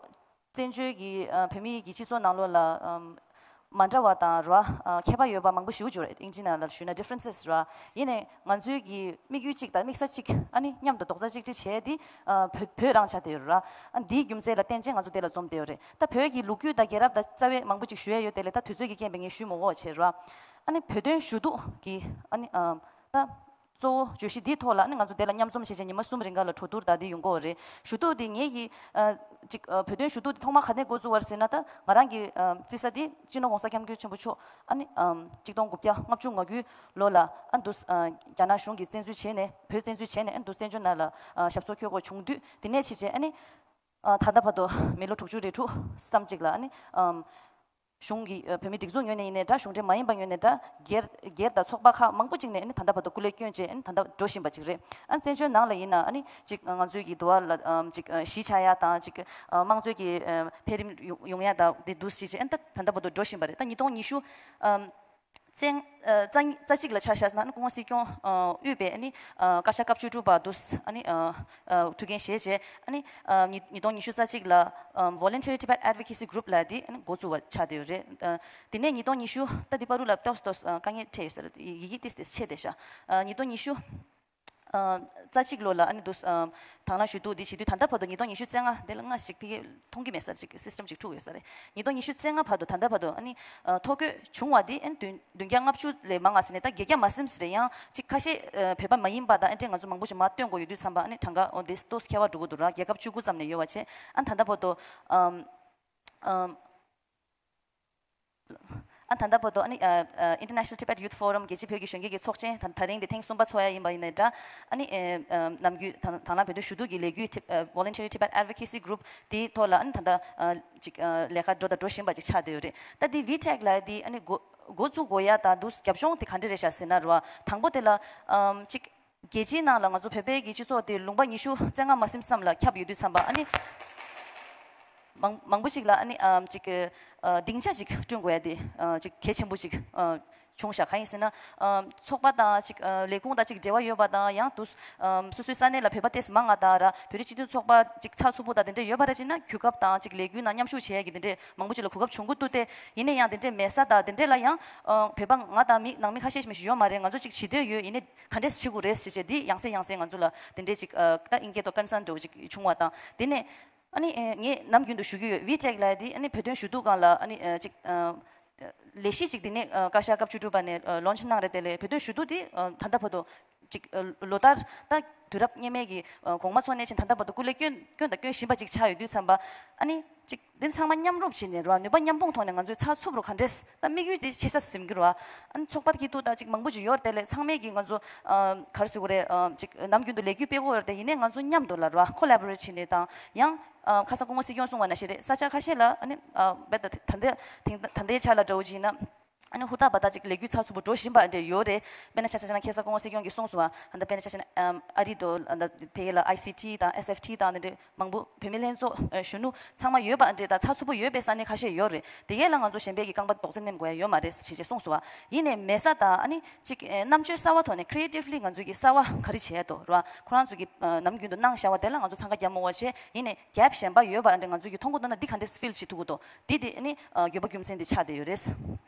བཙན་བྱོལ་གྱི་བོད་མིའི་གི་སྤྱི་ཚོགས་ནང་ལོགས་ལ་མ་འདྲ་བ་དང་ར་ཁྱད་པར་ཡོད་པ་མང་པོ་ཞེ་པོ་ཅིག་ཡོད་རེད། ཨིན་ཇི་ནང་ལ་ཞུས་ན་ཌི་ཕ་རེན་སི་ར། ཡིན་ནའི་ང་ཚོའི་གི་དམིགས་ཡུལ་གཅིག་དང་དམིགས་ས་གཅིག་ཨ་ནི་མཉམ་དུ་རྡོག་རྩ་གཅིག་སྒྲིལ་བྱས་ཏེ་བོད་བོད་རང་ཆགས་བསྡད་ཡོད་ར། ཨ་འདིའི་རྒྱུ་མཚན་ལ་བརྟེན་བྱས་ང་ཚོ་དེ་ལ་འཛོམས་བསྡད་ཡོད་རེད། ད་བོད་ཀྱི་ལོ་རྒྱུས་དང་རྒྱལ་རབས་དང་རྩ་བའི་མང་པོ་ཅིག་ཞུ་ཡས་ཡོད་དེ་ལས་ད་དུས་ཚོད་ཀྱི་རྐྱེན་པས་ངས་ཞུ་མི་དགོས་བྱས་ར། ཨ་ནི་བོད་དོན་ཞུ་གཏུག་གི་ཨ་ནི་ད་གཙོ་བོ་བརྗོད་གཞི་འདིའི་ཐོག་ལ་ཨ་ནི་ང་ཚོ་དེ་ལ་མཉམ་འཛོམས་བྱས་བྱས་ཉི་མ་གསུམ་རིང་ག་ལ་གྲོས་བསྡུར་དང་དེ་ཡོང་གི་ཡོད་རེད། ཞུ་གཏུག་དེ་ངེད་ཀྱི་ཅིག་བོད་དོན་ཞུ་གཏུག་དེ་ཐོག་མ་ག་ནས་འགོ་བཙུགས་པ་རེད་ཟེར་ན། ད་ང་རང་གི་བརྩི་ས་དེ་སྤྱི་ནོར་༸གོང་ས་༸སྐྱབས་མགོན་ཆེན་པོ་མཆོག་ཨ་ནི་གཅིག་སྟོང་དགུ་བརྒྱ་ལྔ་བཅུ་ང་དགུའི་ལོ་ལ་ཨ་འདུག་རྒྱ་ནག་གཞུང་གིས་བཙན་འཛུལ་བྱས་ནས་བོད་བཙན་འཛུལ་བྱས་ནས་ཨ་འདུག་བཙན་བྱོལ་ནང་ལ་ཞབས་སོར་འཁོད་དགོས་བྱུང་དུས། དེ་ནས་ཕྱིན་བྱས་ཨ་ནི་ད་ལྟ་བར་དུ་མི་ལོ་དྲུག་ཅུ་རེ་དྲུག་ཙམ་ཅིག་ལ་ཨ་ནི་གཞུང་གི་བོད་མི་སྒྲིག་འཛུགས་ངོས་ནས་ཡིན་ནའི་འདྲ། གཞུང་འབྲེལ་མ་ཡིན་པ་ངོས་ནས་འདྲ། སྒེར་སྒེར་དང་ཚོགས་པ་ཁག་མང་པོ་ཅིག་ནས་ཨ་ནི་ད་ལྟ་བར་དུ་སྐུ་ལས་བསྐྱོན་བྱས་ཨ་ནི་ད་ལྟ་འགྲོ་བཞིན་པ་ཅིག་རེད། ཨ་བཙན་བྱོལ་ནང་ལ་ཡིན་ན་ཨ་ནི་ཅིག་ང་ཚོའི་གི་འདུ་བ་ལ་ཅིག་གཞིས་ཆགས་ཡ་དང་ཅིག་དམངས་གཙོའི་གི་འཕེལ་རིམ་ཡོང་ཡ་དང་དེ་འདུག་སེ་བྱས་བྱས་ཨ་ནི་ད་ད་ལྟ་བར་དུ་འགྲོ་བཞིན་པ་རེད། ད་ཉིས་སྟོང་ཉི་ཤུ་ཙན་རྩ་རྩ་གཅིག་ལ་ཆ་བཞག་ན་ཨ་ནི་སྐུ་ངོ་སྲིད་སྐྱོང་དབུས་པའི་ཨ་ནི་བཀའ་ཤག་སྐབས་བཅུ་དྲུག་པ་འདུག་ཨ་ནི་ཐུགས་འགན་བཞེས་བྱས་ཨ་ནི་ཉིས་ཉིས་སྟོང་ཉི་ཤུ་རྩ་གཅིག་ལ་Voluntary Tibet Advocacy Group ལ་དེ་ཨ་ནི་འགོ་བཙུགས་པ་ཆགས་བསྡད་ཡོད་རེད། དེ་ནས་ཉིས་སྟོང་ཉི་ཤུ་ད་དེ་བར་དུ་ལ་ཏོག་ཙམ་ཏོག་ཙམ་དཀའ་ངལ་འཕྲད་ཡོད་ས་རེད། ཡི་གེ་ཏིས་ཏིས་ཆད་བསྡད་ཤག་ཉིས་སྟོང་ཉི་ཤུ་རྩ་གཅིག་ལོ་ལ་ཨ་ནི་འདུག་དང་བླངས་ཞུ་གཏུག་འདི་བྱེད་དུས་ད་ལྟ་བར་དུ་ཉིས་སྟོང་ཉི་ཤུ་རྩ་ལྔ་དེ་ལ་སྔ་ཞིག་ཕ་གིར་མཐོང་གི་མེད་ས་ཅིག་སིས་ཊམ་ཅིག་འཁྲུག་ཡོད་ས་རེད། ཉིས་སྟོང་ཉི་ཤུ་རྩ་ལྔ་བར་དུ་ད་ལྟ་བར་དུ་ཨ་ནི་ཐོ་འགོད་བྱུང་བ་དེ་ཨ་ནི་བདུན་བདུན་བརྒྱ་ལྔ་བཅུ་ལས་མང་ང་ཟེར་ནས་ད་བརྒྱད་བརྒྱ་མ་ཟིན་ཟེར་ཡང་ཅིག་ཁ་ཤས་བོད་པ་མ་ཡིན་པ་དང་ཨ་འདྲས་ང་ཚོ་མང་པོ་ཞིག་མར་བཏོན་དགོས་ཡོད་དུས་ཙམ་པ་ཨ་ནི་གྲངས་ཀ་འོ་དེ་ཏོག་ཙམ་ཁྱད་པར་འགྲོ་གི་འདུག་ར། རྒྱལ་ཁབ་བཅུ་དགུ་ཙམ་ནས་ཡོད་པ་བྱས་ཨ་ནི་ད་ལྟ་བར་དུ་ཨམ་ཨམ། ཨ་ད་ལྟ་བར་དུ་ཨ་ནི་ཨ་ཨ་International Tibet Youth Forum རྒྱལ་སྤྱིའི་བོད་ཀྱི་གཞོན་སྐྱེས་ཀྱི་ཚོགས་ཆེན་ད་ད་རིང་འདི་ཐེངས་གསུམ་པ་ཚོགས་ཡ་ཡིན་པ་ཡིན་ནའི་འདྲ། ཨ་ནི་ཨ་ཨ་ནམ་རྒྱུན་ད་དང་བླངས་བོད་དོན་ཞུ་གཏུག་གི་ལས་འགུལ་ཨ་Voluntary Tibet Advocacy Group དེའི་ཐོག་ལ་ཨ་ནི་ད་ལྟ་ཨ་ཅིག་ཨ་ལས་ཀ་འགྲོ་དང་འགྲོ་བཞིན་པ་ཅིག་ཆགས་བསྡད་ཡོད་རེད། ད་དེ་VTAG ལབ་ཡ་དེ་ཨ་ནི་འགོ་འགོ་བཙུགས་དགོས་ཡ་དང་འདུག་རྒྱབ་ལྗོངས་དེ་ག་འདྲ་རེད་ཤག་ཟེར་ན་རེད་བ། དང་པོ་དེ་ལ་ཨམ་ཅིག་རྒྱལ་སྤྱིའི་ནང་ལ་ང་ཚོ་བོད་པའི་གི་སྤྱི་ཚོགས་དེ་ལུང་པ་ཉི་ཤུ་རྩ་ལྔ་མ་ཟིན་ཙམ་ལ་ཁྱབ་ཡོད་དུས་ཙམ་པ་ཨ་ནི། མང་མང་པོ་ཞིག་ལ་ཨ་ནི་ཨམ་ཅིག་ཨ་སྡིངས་ཆ་ཅིག་བསྐྲུན་དགོས་ཡ་དེ་ཨ་ཅིག་གལ་ཆེན་པོ་ཅིག་ཨ་བྱུང་ཤག་གང་ཡིན་ཟེར་ན། ཨམ་ཚོགས་པ་དང་ཅིག་ཨ་ལས་ཁུངས་དང་ཅིག་འབྲེལ་བ་ཡོད་པ་དང་ཡང་དུ་ཨམ་སོ་སོའི་ས་གནས་ལ་བོད་པ་ཏོག་ཙམ་མང་ང་དང་ར་བོད་རིགས་སྤྱི་མཐུན་ཚོགས་པ་ཅིག་ཚགས་ཚུད་པོ་དང་དེ་འདྲ་ཡོད་པ་ར་ཅིག་ན་གོ་སྐབས་དང་ཅིག་ལས་འགུལ་ནང་མཉམ་ཞུགས་བྱེད་ཡ་གི་དེ་འདྲ་མང་པོ་ཅིག་ལ་གོ་སྐབས་བྱུང་གི་འདུག་སྟེ། ཡིན་ན་ཡང་དེ་འདྲ་མེད་ས་དང་དེ་འདྲ་ལ་ཡང་ཨ་བོད་པ་ང་དང་མི་ནང་མི་ཁ་ཤས་ཤིག་མི་ཞིག་ཡོད་མ་རེད། ང་ཚོ་ཅིག་བྱེད་འདོད་ཡོད། ཡིན་ནའི་ག་འདྲས་བྱེད་དགོས་རེད་ཟེར་བྱས་འདི་ཡང་སེ་ཡང་སེ་ང་ཚོ་ལ་དེ་འདྲས་ཅིག་ཨ་ད་ཨིན་སྐད་ཐོག་ཀོན་སན་འདྲ་བོ་ཅིག་བྱུང་བ་དང་དེ་ནས་ཨ་ནི་ཨེ་ངས་ནམ་རྒྱུན་དུ་ཞུ་གི་ཡོད། ཝི་ཊེག་ལབ་ཡ་དེ་ཨ་ནི་བོད་དོན་ཞུ་གཏུག་སྒང་ལ་ཨ་ནི་ཨ་ཅིག་ཨ་ལས་གཞི་ཅིག་དེ་ནས་ཨ་བཀའ་ཤག་སྐབས་བཅུ་དྲུག་པ་ནས་ཨ་ལོན་ཆི་གནང་རེད། དེ་ལས་བོད་དོན་ཞུ་གཏུག་དེ་ཨ་ད་ལྟ་བར་དུ་ཅིག་ཨ་ལོ་ལྟར་ད་དུས་རབས་སྔོན་མའི་གི་ཨ་གོང་མ་ཚོ་ནས་ཕྱིན་ད་ལྟ་བར་དུ་སྐུ་ལས་བསྐྱོན་བསྐྱོན་དང་བསྐྱོན་བཞིན་པ་ཅིག་ཆགས་ཡོད་དུས་ཙམ་པ་ཨ་ནི་ཅིག་དེ་ཚང་མ་མཉམ་རུབ་བྱས་ནས་ར་ནུས་པ་མཉམ་སྤུངས་ཐོག་ནས་ང་ཚོས་ཚགས་ཚུད་རུ་ག་འདྲས་ད་དམིགས་ཡུལ་དེ་ཆེ་ས་ཟིན་གི་ར། ཨ་ནི་ཚོགས་པ་སྐྱིད་སྡུག་ད་ཅིག་མང་པོ་ཅིག་ཡོད་རེད། དེ་ལས་ཚང་མས་ཀྱིས་ང་ཚོ་ཨ་ག་རེ་ཟེར་དགོས་རེད། ཨ་ཅིག་ནམ་རྒྱུན་དུ་ལས་འགུལ་སྤེལ་གི་ཡོད་རེད། དེ་ཡིན་ནའི་ང་ཚོ་མཉམ་དུ་ལ་ར་ཁོ་ལ་བོ་རེ་ཊི་བྱས་ནས་དང་ཡང་ཨ་ཁ་སང་སྐུ་ངོ་སྲིད་སྐྱོང་གསུངས་པ་ནང་བཞིན་རེད། ས་ཆ་ཁ་ཤས་ལ་ཨ་ནི་ཨ་རྦད་དེ་ད་ལྟའི་ད་ལྟའི་ཆ་ལ་འདྲ་བོ་ཅིག་ཡིན་ན། ཨ་ནི་ཧུར་ཐག་འབད་ཐག་ཅིག་ལས་འགུལ་ཚགས་ཚུད་པོ་འགྲོ་བཞིན་པ་འདྲ་ཡོད་རེད། དཔེར་ན་ཆ་བཞག་ན་ཁ་སང་སྐུ་ངོ་སྲིད་སྐྱོང་གིས་གསུངས་སོང་བ། ད་ལྟ་དཔེར་ན་ཆ་བཞག་ན་ཨམ་ཨ་རི་འགྲོ་ད་ལྟ་བལ་ཡུལ་ལ་ཨའི་སི་ཊི་དང་ཨེསི་ཨེཕ་ཊི་དང་དེ་འདྲ་མང་པོ་བོད་མི་ལྷན་ཚོགས་ཨ་གཞོན་ནུ་ཚང་མ་ཡོད་པ་འདྲ་དང་ཚགས་ཚུད་པོ་ཡོད་པའི་ས་གནས་ཁ་ཤས་ཡོད་རེད། དེ་གས་ལ་ང་ཚོ་གཞན་པའི་གི་རྐང་པ་རྡོག་རྫིས་མནན་དགོས་ཡ་ཡོད་མ་རེད་ཞེས་ཅེས་གསུངས་སོང་བ། ཡིན་ནའི་མེད་ས་དང་ཨ་ནི་ཅིག་ཨེ་རྣམ་དཔྱོད་གསར་བ་ཐོག་ནས་ཁི་རི་ཨེ་ཊིབ་ལི་ང་ཚོའི་གི་གསར་བ་ག་རེ་བྱས་འདུག་ར་ཁོ་རང་ཚོ་གི་ཨ་ནམ་རྒྱུན་དུ་གནང་བཞག་པ་དེ་ལ་ང་ཚོ་འཚང་ཁ་རྒྱབ་མ་དགོས་བྱས། ཡིན་ནའི་གེབ་གཞན་པ་ཡོད་པ་འདྲ་ང་ཚོ་གི་མཐོང་གི་འདུག་ན་འདི་ག་འདྲས་ཕིལ་བྱེད་ཐུབ་ཀྱི་འདུག་འདི་དེ་ཨ་ནི་ཨ་དགོས་པ་རྒྱུ་མཚན་དེ་ཆགས་བསྡད་ཡོད་རེད།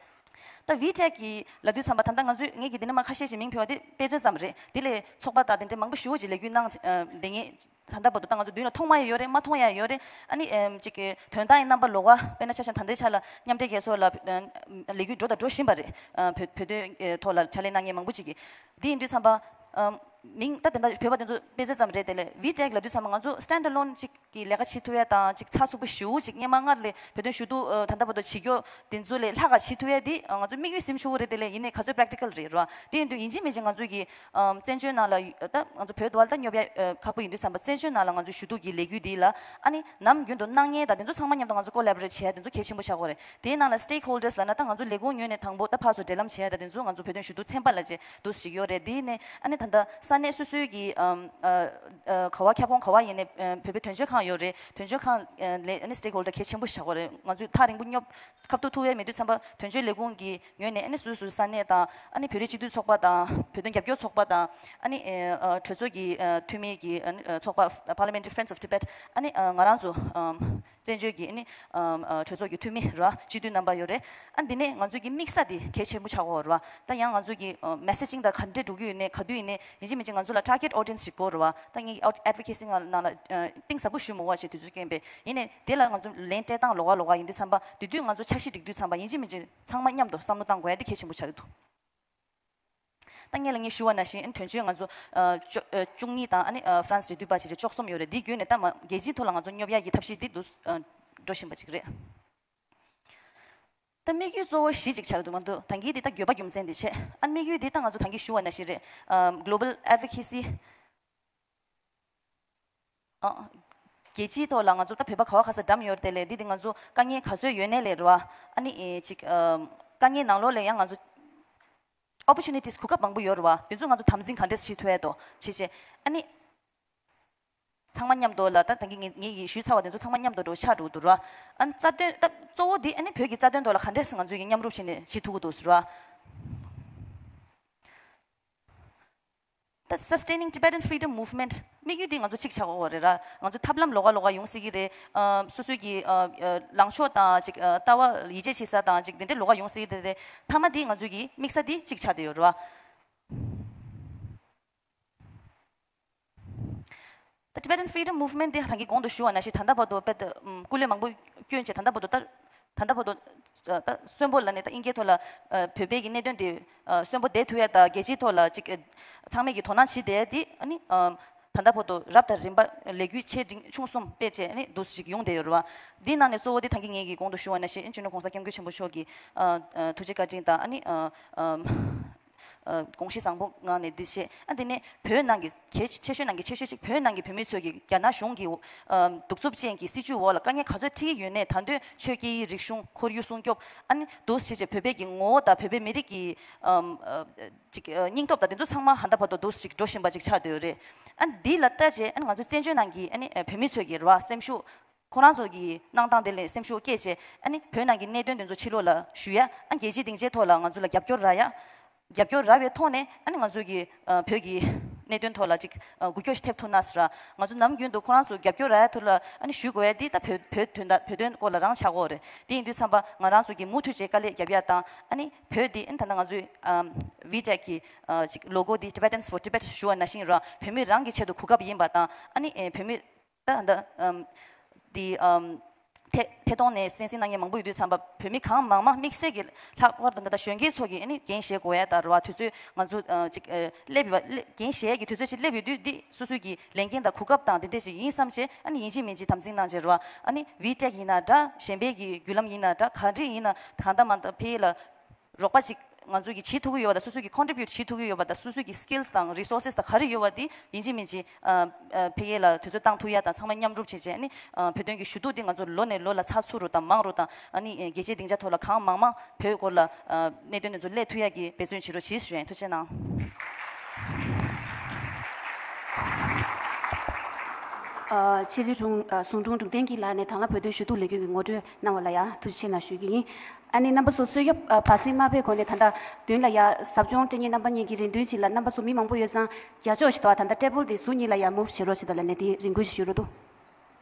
ད་ཝི་ཊེག་གི་ལབ་དུས་ཙམ་པ་ད་ལྟ་ང་ཚོས་ངེད་ཀྱི་འདི་ནས་མ་ཁ་ཤས་ཤིག་མིང་འབོད་པ་དེ་དཔེ་མཚོན་ཙམ་རེད། དེ་ལས་ཚོགས་པ་དང་དེ་འདྲའི་མང་པོ་ཞེ་པོ་ཅིག་ལས་འགུལ་གནང་ཨ་བསྡད་མཁན་ད་ལྟ་བར་དུ་ད་ང་ཚོ་མདུན་ལ་མཐོང་མ་ཡ་ཡོད་རེད། མ་མཐོང་ཡ་ཡོད་རེད། ཨ་ནི་ཨམ་ཅིག་གི་དོན་དག་གི་རྣམ་པ་ལོགས་ཀ་དཔེར་ན་ཆ་བཞག་ད་ལྟའི་ཆ་ལ་མཉམ་འབྲེལ་རྒྱལ་ཚོགས་ལ་ཨ་ལས་འགུལ་འགྲོ་དང་འགྲོ་བཞིན་པ་རེད། ཨ་བོད་བོད་དོན་ཨ་ཐོག་ལ་ཕྱག་ལས་གནང་མཁན་མང་པོ་ཅིག་གིས། འདི་ཡིན་དུས་ཙམ་པ་ཨམ་མིང་ད་དེ་འདྲ་བོད་པ་དེ་ཚོ་དཔེ་མཚོན་ཙམ་རེད། དེ་ལས་ཝི་ཊེག་ལབ་དུས་ཙམ་པ་ང་ཚོ་སི་ཊེན་ཌི་ཨ་ལོན་ཅིག་གི་ལས་ཀ་བྱེད་ཐུབ་ཡ་དང་ཅིག་ཚགས་ཚུད་པོ་ཞེ་པོ་ཅིག་སྔོན་མ་སྔར་ལས་བོད་དོན་ཞུ་གཏུག་ཨ་ད་ལྟ་བར་དུ་བྱེད་རྒྱུ་དེ་ཚོ་ལས་ལྷག་ག་བྱེད་ཐུབ་ཡ་དེ་ཨ་ང་ཚོ་དམིགས་ཡུལ་ཟིན་ཆོག་གི་རེད། དེ་ལས་ཡིན་ནའི་ག་ཚོད་པེ་རེག་ཊི་ཀལ་རེད་ར། དེ་ཡིན་དུས་ཡིན་གཅིག་མིན་གཅིག་ང་ཚོ་གི་ཨམ་བཙན་བྱོལ་ནང་ལ་ད་ང་ཚོ་བོད་དུ་བ་ལ་ད་སྙོབ་ཡ་ཨ་ཁག་པོ་ཡིན་དུས་ཙམ་པ་བཙན་བྱོལ་ནང་ལ་ང་ཚོ་ཞུ་གཏུག་གི་ལས་འགུལ་འདི་ལ་ཨ་ནི་ནམ་རྒྱུན་དུ་གནང་མཁན་དང་དེ་ཚོ་ཚང་མ་མཉམ་དུ་ང་ཚོ་ཀོ་ལེ་བོ་རེ་ཊི་བྱེད་ཡ་དེ་ཚོ་གལ་ཆེན་པོ་ཆགས་ཀྱི་ཡོད་རེད། དེའི་ནང་ལ་སི་ཊེག་ཧོལ་ཌར་ལབ་ན་ད་ང་ཚོ་ལས་ཁུངས་ངོས་ནས་དང་པོ་ད་ཕར་ཚུར་འབྲེལ་ལམ་བྱེད་ཡ་ད་དེ་ཚོ་ང་ཚོ་བོད་དོན་ཞུ་གཏུག་ཚན་པ་ལབ་བྱས་འདུག་སེ་ཞིག་ཡོད་རེད། དེ་ནས་ཨ་ནི་ད་ལྟ་ས་གནས་སོ་སོའི་གི་ཨམ་ཨ་ཨ་ག་བ་ཁྱབ་ཁོངས་ག་བ་ཡིན་ནའི་ཨ་བོད་པའི་དོན་གཅོད་ཁང་ཡོད་རེད། དོན་གཅོད་ཁང་ཨ་ལས་ཨ་ནི་སི་ཊེག་ཧོལ་ཌར་གལ་ཆེན་པོ་ཞིག་ཆགས་ཀྱི་ཡོད་རེད། ང་ཚོས་ཐག་རིང་པོ་སྙོབ་ཁ་ཐུག་ཐུག་ཡས་མེད་དུས་ཙམ་པ་དོན་གཅོད་ལས་ཁུངས་ཀྱི་ངོས་ནས་ཨ་ནི་སོ་སོའི་ས་གནས་དང་ཨ་ནི་བོད་རིགས་སྤྱི་མཐུན་ཚོགས་པ་དང་བོད་དོན་རྒྱབ་སྐྱོར་ཚོགས་པ་དང་ཨ་ནི་ཨ་གྲོས་ཚོགས་ཀྱི་ཨ་འཐུས་མི་གི་ཨ་ནི་ཨ་ཚོགས་པ་Parliamentary Friends of Tibet ཨ་ནི་ཨ་ང་རང་ཚོ་ཨམ་བཙན་བྱོལ་གྱི་ཨ་ནི་ཨམ་ཨ་གྲོས་ཚོགས་ཀྱི་འཐུས་མི་ར་སྤྱི་འཐུས་རྣམ་པ་ཡོད་རེད། ཨ་འདི་ནས་ང་ཚོ་གི་དམིགས་ས་དེ་གལ་ཆེན་པོ་ཆགས་ཀྱི་ཡོད་རེད་བ། ད་ཡང་ང་ཚོ་གི་ཨ་མེ་སེ་ཇིང་དང་ག་འདྲས་འགྲོ་གི་ཡོད་ནའི་ག་དུས་ཡིན་ནའི་ཡིན་གཅིག་མིན་གཅིག་ང་ཚོ་ལ་ཊར་གེཊ་ཨོ་ཌི་ཡེན་སི་ཞིག་དགོས་རེད་བ། ད་ངས་ཨེཌ་ཝོ་ཀེ་སི་ནང་ལ་ཨ་གཏིང་ཟབ་པོ་ཞུ་མི་དགོས་པ་བྱས་དུས་ཚོད་རྐྱེན་པས་ཡིན་ནའི་དེ་ལ་ང་ཚོ་ལན་སྤྲད་སྟངས་ལོགས་ཀ་ལོགས་ཀ་ཡིན་དུས་ཙམ་པ་དེ་དུས་ང་ཚོ་འཆར་གཞི་སྒྲིག་དུས་ཙམ་པ་ཡིན་གཅིག་མིན་གཅིག་ཚང་མ་མཉམ་དུ་བསམ་བློ་བཏང་དགོས་ཡ་དེ་གལ་ཆེན་པོ་ཆགས་ཀྱི་འདུག་ད་སྔོན་ལ་ངས་ཞུ་བ་ནང་བཞིན་དོན་གཅོད་ང་ཚོ་ཨ་བཅུ་ཨ་བཅུ་གཉིས་དང་ཨ་ནི་ཨ་ཧྥ་རན་སི་འབྲེལ་མཐུད་པ་བྱས་བྱས་བཅུ་གསུམ་ཡོད་རེད། འདི་བརྒྱུད་ནས་ད་མ་རྒྱལ་སྤྱིའི་ཐོག་ལ་ང་ཚོ་སྙོབ་ཡ་གི་ཐབས་ཤེས་འདི་འདུག་ཨ་འགྲོ་བཞིན་པ་ཅིག་རེད། ད་དམིགས་ཡུལ་གཙོ་བོ་བཞི་ཅིག་ཆགས་འདུག་མ་གཏོགས་ད་གིན་འདི་ད་དགོས་པ་རྒྱུ་མཚན་འདི་བྱས། ཨ་དམིགས་ཡུལ་འདི་ད་ང་ཚོ་ད་གིན་ཞུ་བ་ནང་བཞིན་རེད། ཨ་Global Advocacy ཨ་རྒྱལ་སྤྱིའི་ཐོག་ལ་ང་ཚོ་ད་བོད་པ་ག་བ་ག་ས་འགྲམ་ཡོད་རེད། དེ་ལས་འདི་འདི་ང་ཚོ་དཀའ་ངལ་ག་ཚོད་ཡོད་ནའི་ལས་རེད་བ། ཨ་ནི་ཨེ་ཅིག་ཨ་དཀའ་ངལ་ནང་ལོགས་ལ་ཡང་ང་ཚོ་ཨོ་པོར་ཅུ་ནི་ཊིས་གོ་སྐབས་མང་པོ་ཡོད་རེད་བ། དེ་ཚོ་ང་ཚོ་དམ་འཛིན་ག་འདྲས་བྱེད་ཐུབ་ཡ་དོ་བྱེད་བྱེད། ཨ་ནི་ཚང་མ་མཉམ་དུ་ལ་ད་ད་གིན་ངེད་ངེད་ཀྱིས་ཞུས་ཚར་བ་དེ་ཚོ་ཚང་མ་མཉམ་དུ་འགྲོ་ཆགས་འགྲོ་གི་འདུག་ར། ཨ་ནི་རྩ་དོན་ད་གཙོ་བོ་འདི་ཨ་ནི་བོད་ཀྱི་རྩ་དོན་ཐོག་ལ་ག་འདྲས་སེ་ང་ཚོས་ཀྱི་མཉམ་རུབ་བྱས་ནས་བྱེད་ཐུབ་ཀྱི་འདུག་ཟེར་བ། ད་Sustaining Tibetan Freedom Movement དམིགས་ཡུལ་འདི་ང་ཚོ་གཅིག་ཆགས་ཀྱི་ཡོད་རེད་ར། ང་ཚོ་ཐབས་ལམ་ལོགས་ཀ་ལོགས་ཀ་ཡོང་སྲིད་ཀྱི་རེད། ཨ་སོ་སོའི་གི་ཨ་ཨ་ལངས་ཕྱོགས་དང་ཅིག་ཨ་ལྟ་བ་ཡིད་ཆེས་བྱེད་ས་དང་ཅིག་དེ་འདྲའི་ལོགས་ཀ་ཡོང་སྲིད་ཀྱི་རེད་དེ། མཐའ་མ་འདི་ང་ཚོའི་གི་དམིགས་ས་འདི་གཅིག་ཆགས་བསྡད་ཡོད་རེད་བ། ད་Tibetan Freedom Movement དེ་ད་གིན་གོང་དུ་ཞུ་བ་ནང་བཞིན་ད་ལྟ་བར་དུ་དཔེ་ད་ཨམ་སྐུ་ལས་མང་པོ་བསྐྱོན་བྱས་ད་ལྟ་བར་དུ་ད་ད་ལྟ་བར་དུ་ད་གསོན་པོ་ལ་ནི་ད་དབྱིན་སྐད་ཐོག་ལ་ཨ་བོད་པའི་གི་གནད་དོན་དེ་ཨ་གསོན་པོ་བསྡད་ཐུབ་ཡ་ད་རྒྱལ་སྤྱིའི་ཐོག་ལ་ཅིག་ཨ་ཚང་མས་ཀྱི་དོ་སྣང་བྱེད་བསྡད་ཡ་དེ་ཨ་ནི་ཨམ་ ད་ལྟ་བར་དུ་རབ་དང་རིམ་པ་ལས་འགུལ་ཆེ་འབྲིང་ཆུང་གསུམ་སྤེལ་བྱས་ཨ་ནི་འདུག་སེ་ཅིག་ཡོང་བསྡད་ཡོད་རེད་བ། འདིའི་ནང་ནས་གཙོ་བོ་འདི་ད་གིན་ངེད་ཀྱིས་གོང་དུ་ཞུས་པ་ནང་བཞིན་ཨ་ནི་སྤྱི་ནོར་གོང་ས་སྐྱབས་མགོན་ཆེན་པོ་མཆོག་གི་ཨ་ཨ་ཐུགས་རྗེ་བཀའ་དྲིན་དང་ཨ་ནི་ཨ་ཨ་ཨ་དགོངས་གཞི་བཟང་པོ་ངང་ནས་འདི་བྱས། ཨ་དེ་ནས་བོད་ནང་གི་གལ་ཆེ་ཤོས་ནང་གི་ཆེ་ཤོས་ཤིག་བོད་ནང་གི་བོད་མི་ཚོས་ཀྱི་རྒྱ་ནག་གཞུང་གི་ཨ་གདུག་རྩུབ་ཅན་གྱི་སྲིད་བྱུས་འོག་ལ་དཀའ་ངལ་ག་ཚོད་འཕྲད་ཀྱི་ཡོད་ནའི་ད་དུང་ཆོས་སྐད་ཡིག་རིག་གཞུང་ཁོར་ཡུག་སྲུང་སྐྱོབ་ཨ་ནི་འདུག་སེ་བྱས་བྱས་བོད་པའི་གི་ངོ་བོ་དང་བོད་པའི་མི་རིགས་ཀྱི་ཨམ་ཨ་ཅིག་ཨ་སྙིང་སྟོབས་དང་དེ་ཚོ་ཚང་མ་ཧ་ད་བར་དུ་འདུག་སེ་ཅིག་འགྲོ་བཞིན་པ་ཅིག་ཆགས་བསྡད་ཡོད་རེད། ཨ་ནི་འདི་ལ་ལྟ་བྱས་ཨ་ནི་ང་ཚོ་བཙན་བྱོལ་ནང་གི་ཨ་ནི་ཨ་བོད་མི་ཚོས་ཀྱི་རེད་བ་སེམས་ཤུགས། ཁོ་རང་ཚོ་གི་གནང་སྟངས་དེ་ལས་སེམས་ཤུགས་སྐྱེད་བྱས་ཨ་ནི་བོད་ནང་གི་གནད་དོན་དེ་ཚོ་ཕྱི་ལོགས་ལ་ཞུ་ཡ། ཨ་རྒྱལ་སྤྱིའི་སྡིངས་ཆའི་ཐོག་ལ་ང་ཚོ་ལ་རྒྱབ་སྐྱོར་རག་ཡ། རྒྱབ་སྐྱོར་རག་པའི་ཐོག་ནས་ཨ་ནི་ང་ཚོ་གི་ཨ་བོད་ཀྱི་གནད་དོན་ཐོག་ལ་ཅིག་ཨ་འགུལ་སྐྱོད་ཞིག་ཐེབས་ཐུབ་ན་ཟེར། ང་ཚོ་ནམ་རྒྱུན་དུ་ཁོ་རང་ཚོ་རྒྱབ་སྐྱོར་རག་ཡ་ཐོག་ལ་ཨ་ནི་ཞུ་དགོས་ཡ་འདི་ད་བོད་བོད་དོན་དང་བོད་དོན་སྐོར་ལ་རང་ཆགས་ཀྱི་ཡོད་རེད། དེ་ཡིན་དུས་ཙམ་པ་ང་རང་ཚོ་གི་མུ་མཐུད་བྱས་དཀའ་ལས་རྒྱབ་ཡ་དང་ཨ་ནི་བོད་འདི་ཨ་ནི་ད་ལྟ་ང་ཚོའི་ཨ་ཝི་ཊེག་གི་ཨ་ཅིག་ལོ་གོ་འདི་Tibetans for Tibet ཞུ་བ་ནང་བཞིན་ར་བོད་མི་རང་གི་ཆེད་དུ་གོ་སྐབས་ཡིན་པ་དང་ཨ་ནི་ཨེ་བོད་མི་ད་ད་ཨམ་དེ་ཨམ་ཐད་ཐད་གཏོང་ནས་གསན་གཟིགས་གནང་མཁན་མང་པོ་ཡོད་དུས་ཙམ་པ་བོད་མི་གང་མང་མང་དམིགས་བསལ་གྱི་ལྷག་པར་དུ་ད་ལྟ་གཞོན་སྐྱེས་ཚོ་གིས་ཨ་ནི་འགན་བཞེས་དགོས་ཡ་ད་ར་བ་དུས་ཚོད་ང་ཚོ་ཨ་ཅིག་ཨ་སླེབས་ཡོད་པ་སླེ་འགན་བཞེས་ཡ་གི་དུས་ཚོད་ཅིག་སླེབས་ཡོད་དུས་འདི་སོ་སོའི་གི་ལས་འགན་དང་གོ་སྐབས་དང་དེ་འདྲས་ཅིག་ཡིན་བསམ་བྱས་ཨ་ནི་ཡིན་གཅིག་མིན་གཅིག་དམ་འཛིན་གནང་བྱས་ར་བ་ཨ་ནི་ཝི་ཊེག་ཡིན་ན་འདྲ་གཞན་པའི་གི་བརྒྱུད་ལམ་ཡིན་ན་འདྲ་ག་འདྲས་ཡིན་ན་གང་ལྟར་མ་ལྟར་ཕ་གི་ལ། རོགས་པ་ཅིག་ང་ཚོ་གིས་བྱེད་ཐུབ་ཀྱི་ཡོད་པ་དང་སོ་སོ་གིས་ཀོན་ཊི་བིའུ་ཊི་བྱེད་ཐུབ་ཀྱི་ཡོད་པ་དང་སོ་སོ་གི་སི་ཀིལ་སི་དང་རི་སོར་སེ་སི་དང་ག་རེ་ཡོད་པ་དེ་ཡིན་གཅིག་མིན་གཅིག་ཨ་ཨ་འཕེལ་རྒྱས་ལ་དུས་ཚོད་བཏང་ཐུབ་ཡ་དང་ཚང་མ་མཉམ་རུབ་བྱས་བྱས་ཨ་ནི་ཨ་བོད་དོན་གྱི་ཞུ་གཏུག་དེ་ང་ཚོ་ལོ་ནས་ལོ་ལ་ཚགས་ཚུད་རུ་དང་མང་རུ་དང་ཨ་ནི་ཨ་རྒྱལ་སྤྱིའི་སྡིངས་ཆ་ཐོག་ལ་གང་མང་མང་བོད་སྐོར་ལ་ཨ་གནད་དོན་དེ་ཚོ་སླེབས་ཐུབ་ཡ་གི་འབད་བརྩོན་བྱེད་རོགས་བྱེད་ཞུ་ཡ་ཡིན། ཐུགས་རྗེ་གནང་། ཨ་ཆེད་ལས་དྲུང་ཨ་ཟུང་དྲུང་འབྲུག་བསྟན་སྐྱིད་ལགས་ནས་ད་སྔ་བོད་དོན་ཞུ་གཏུག་ལས་འགུལ་གྱི་ངོ་སྤྲོད་གནང་བ་ལ་ཡང་ཐུགས་རྗེ་ཆེ་གནང་ཞུ་རྒྱུ་ཡིན། ཨ་ནི་རྣམ་པ་ཚོ་གསོལ་ཡབ་ཨ་བ་སྲིང་མ་ཕེབས་གོང་ནས་ད་ལྟ་མདུན་ལ་ཡ་ཟབ་སྦྱོང་སྤྲད་མཁན་རྣམ་པ་གཉིས་ཀྱི་རེ་འདུན་ཅིག་ལ་རྣམ་པ་ཚོ་མི་མང་པོ་ཡོད་ཙང་རྒྱ་ཕྱོགས་ཤིག་འདུག་ད་ལྟ་ཊེ་བལ་དེ་ཟུར་གཉིས་ལ་ཡ་མུབ་བྱེད་རོགས་བྱེད་དང་ལབ་ནས་དེ་རེ་འདུན་ཞིག་ཞུ་རོགས་འདུག་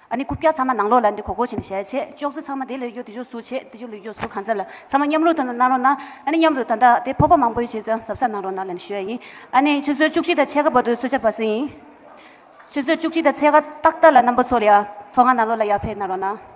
ཨ་ནི་རྐུབ་བཀྱག་ཚང་མ་ནང་ལོགས་ལ་འདི་གོ་གོ་བྱས་ནས་བཞག་ཡ་བྱས། ཅོག་ཙེ་ཚང་མ་དེ་ལ་ཡོད་དེ་ཅོག་ཟུར་བྱས་དེ་ཅོག་ལ་ཡོད་ཟུར་གང་ཚ་ལ་ཚང་མ་མཉམ་རུབ་དང་གནང་རོགས་གནང་། ཨ་ནི་མཉམ་དུ་ད་ལྟ་དེ་ཕོར་པ་མང་པོ་ཡོད་བྱས་ཙང་གཟབ་གཟབ་གནང་རོགས་གནང་ལབ་ནས་ཞུ་ཡ་ཡིན། ཨ་ནི་ཆུ་ཚོད་བཅུ་གཅིག་དང་ཕྱེད་ཀ་བར་དུ་གསོལ་ཇ་བ་སྲིང་ཡིན། ཆུ་ཚོད་བཅུ་གཅིག་དང་ཕྱེད་ཀ་ཏག་ཏག་ལ་རྣམ་པ་ཚོ་ལ་ཡ་ཚོགས་ཁང་ནང་ལོགས་ལ་ཡར་ཕེབས་གནང་རོགས་གནང་།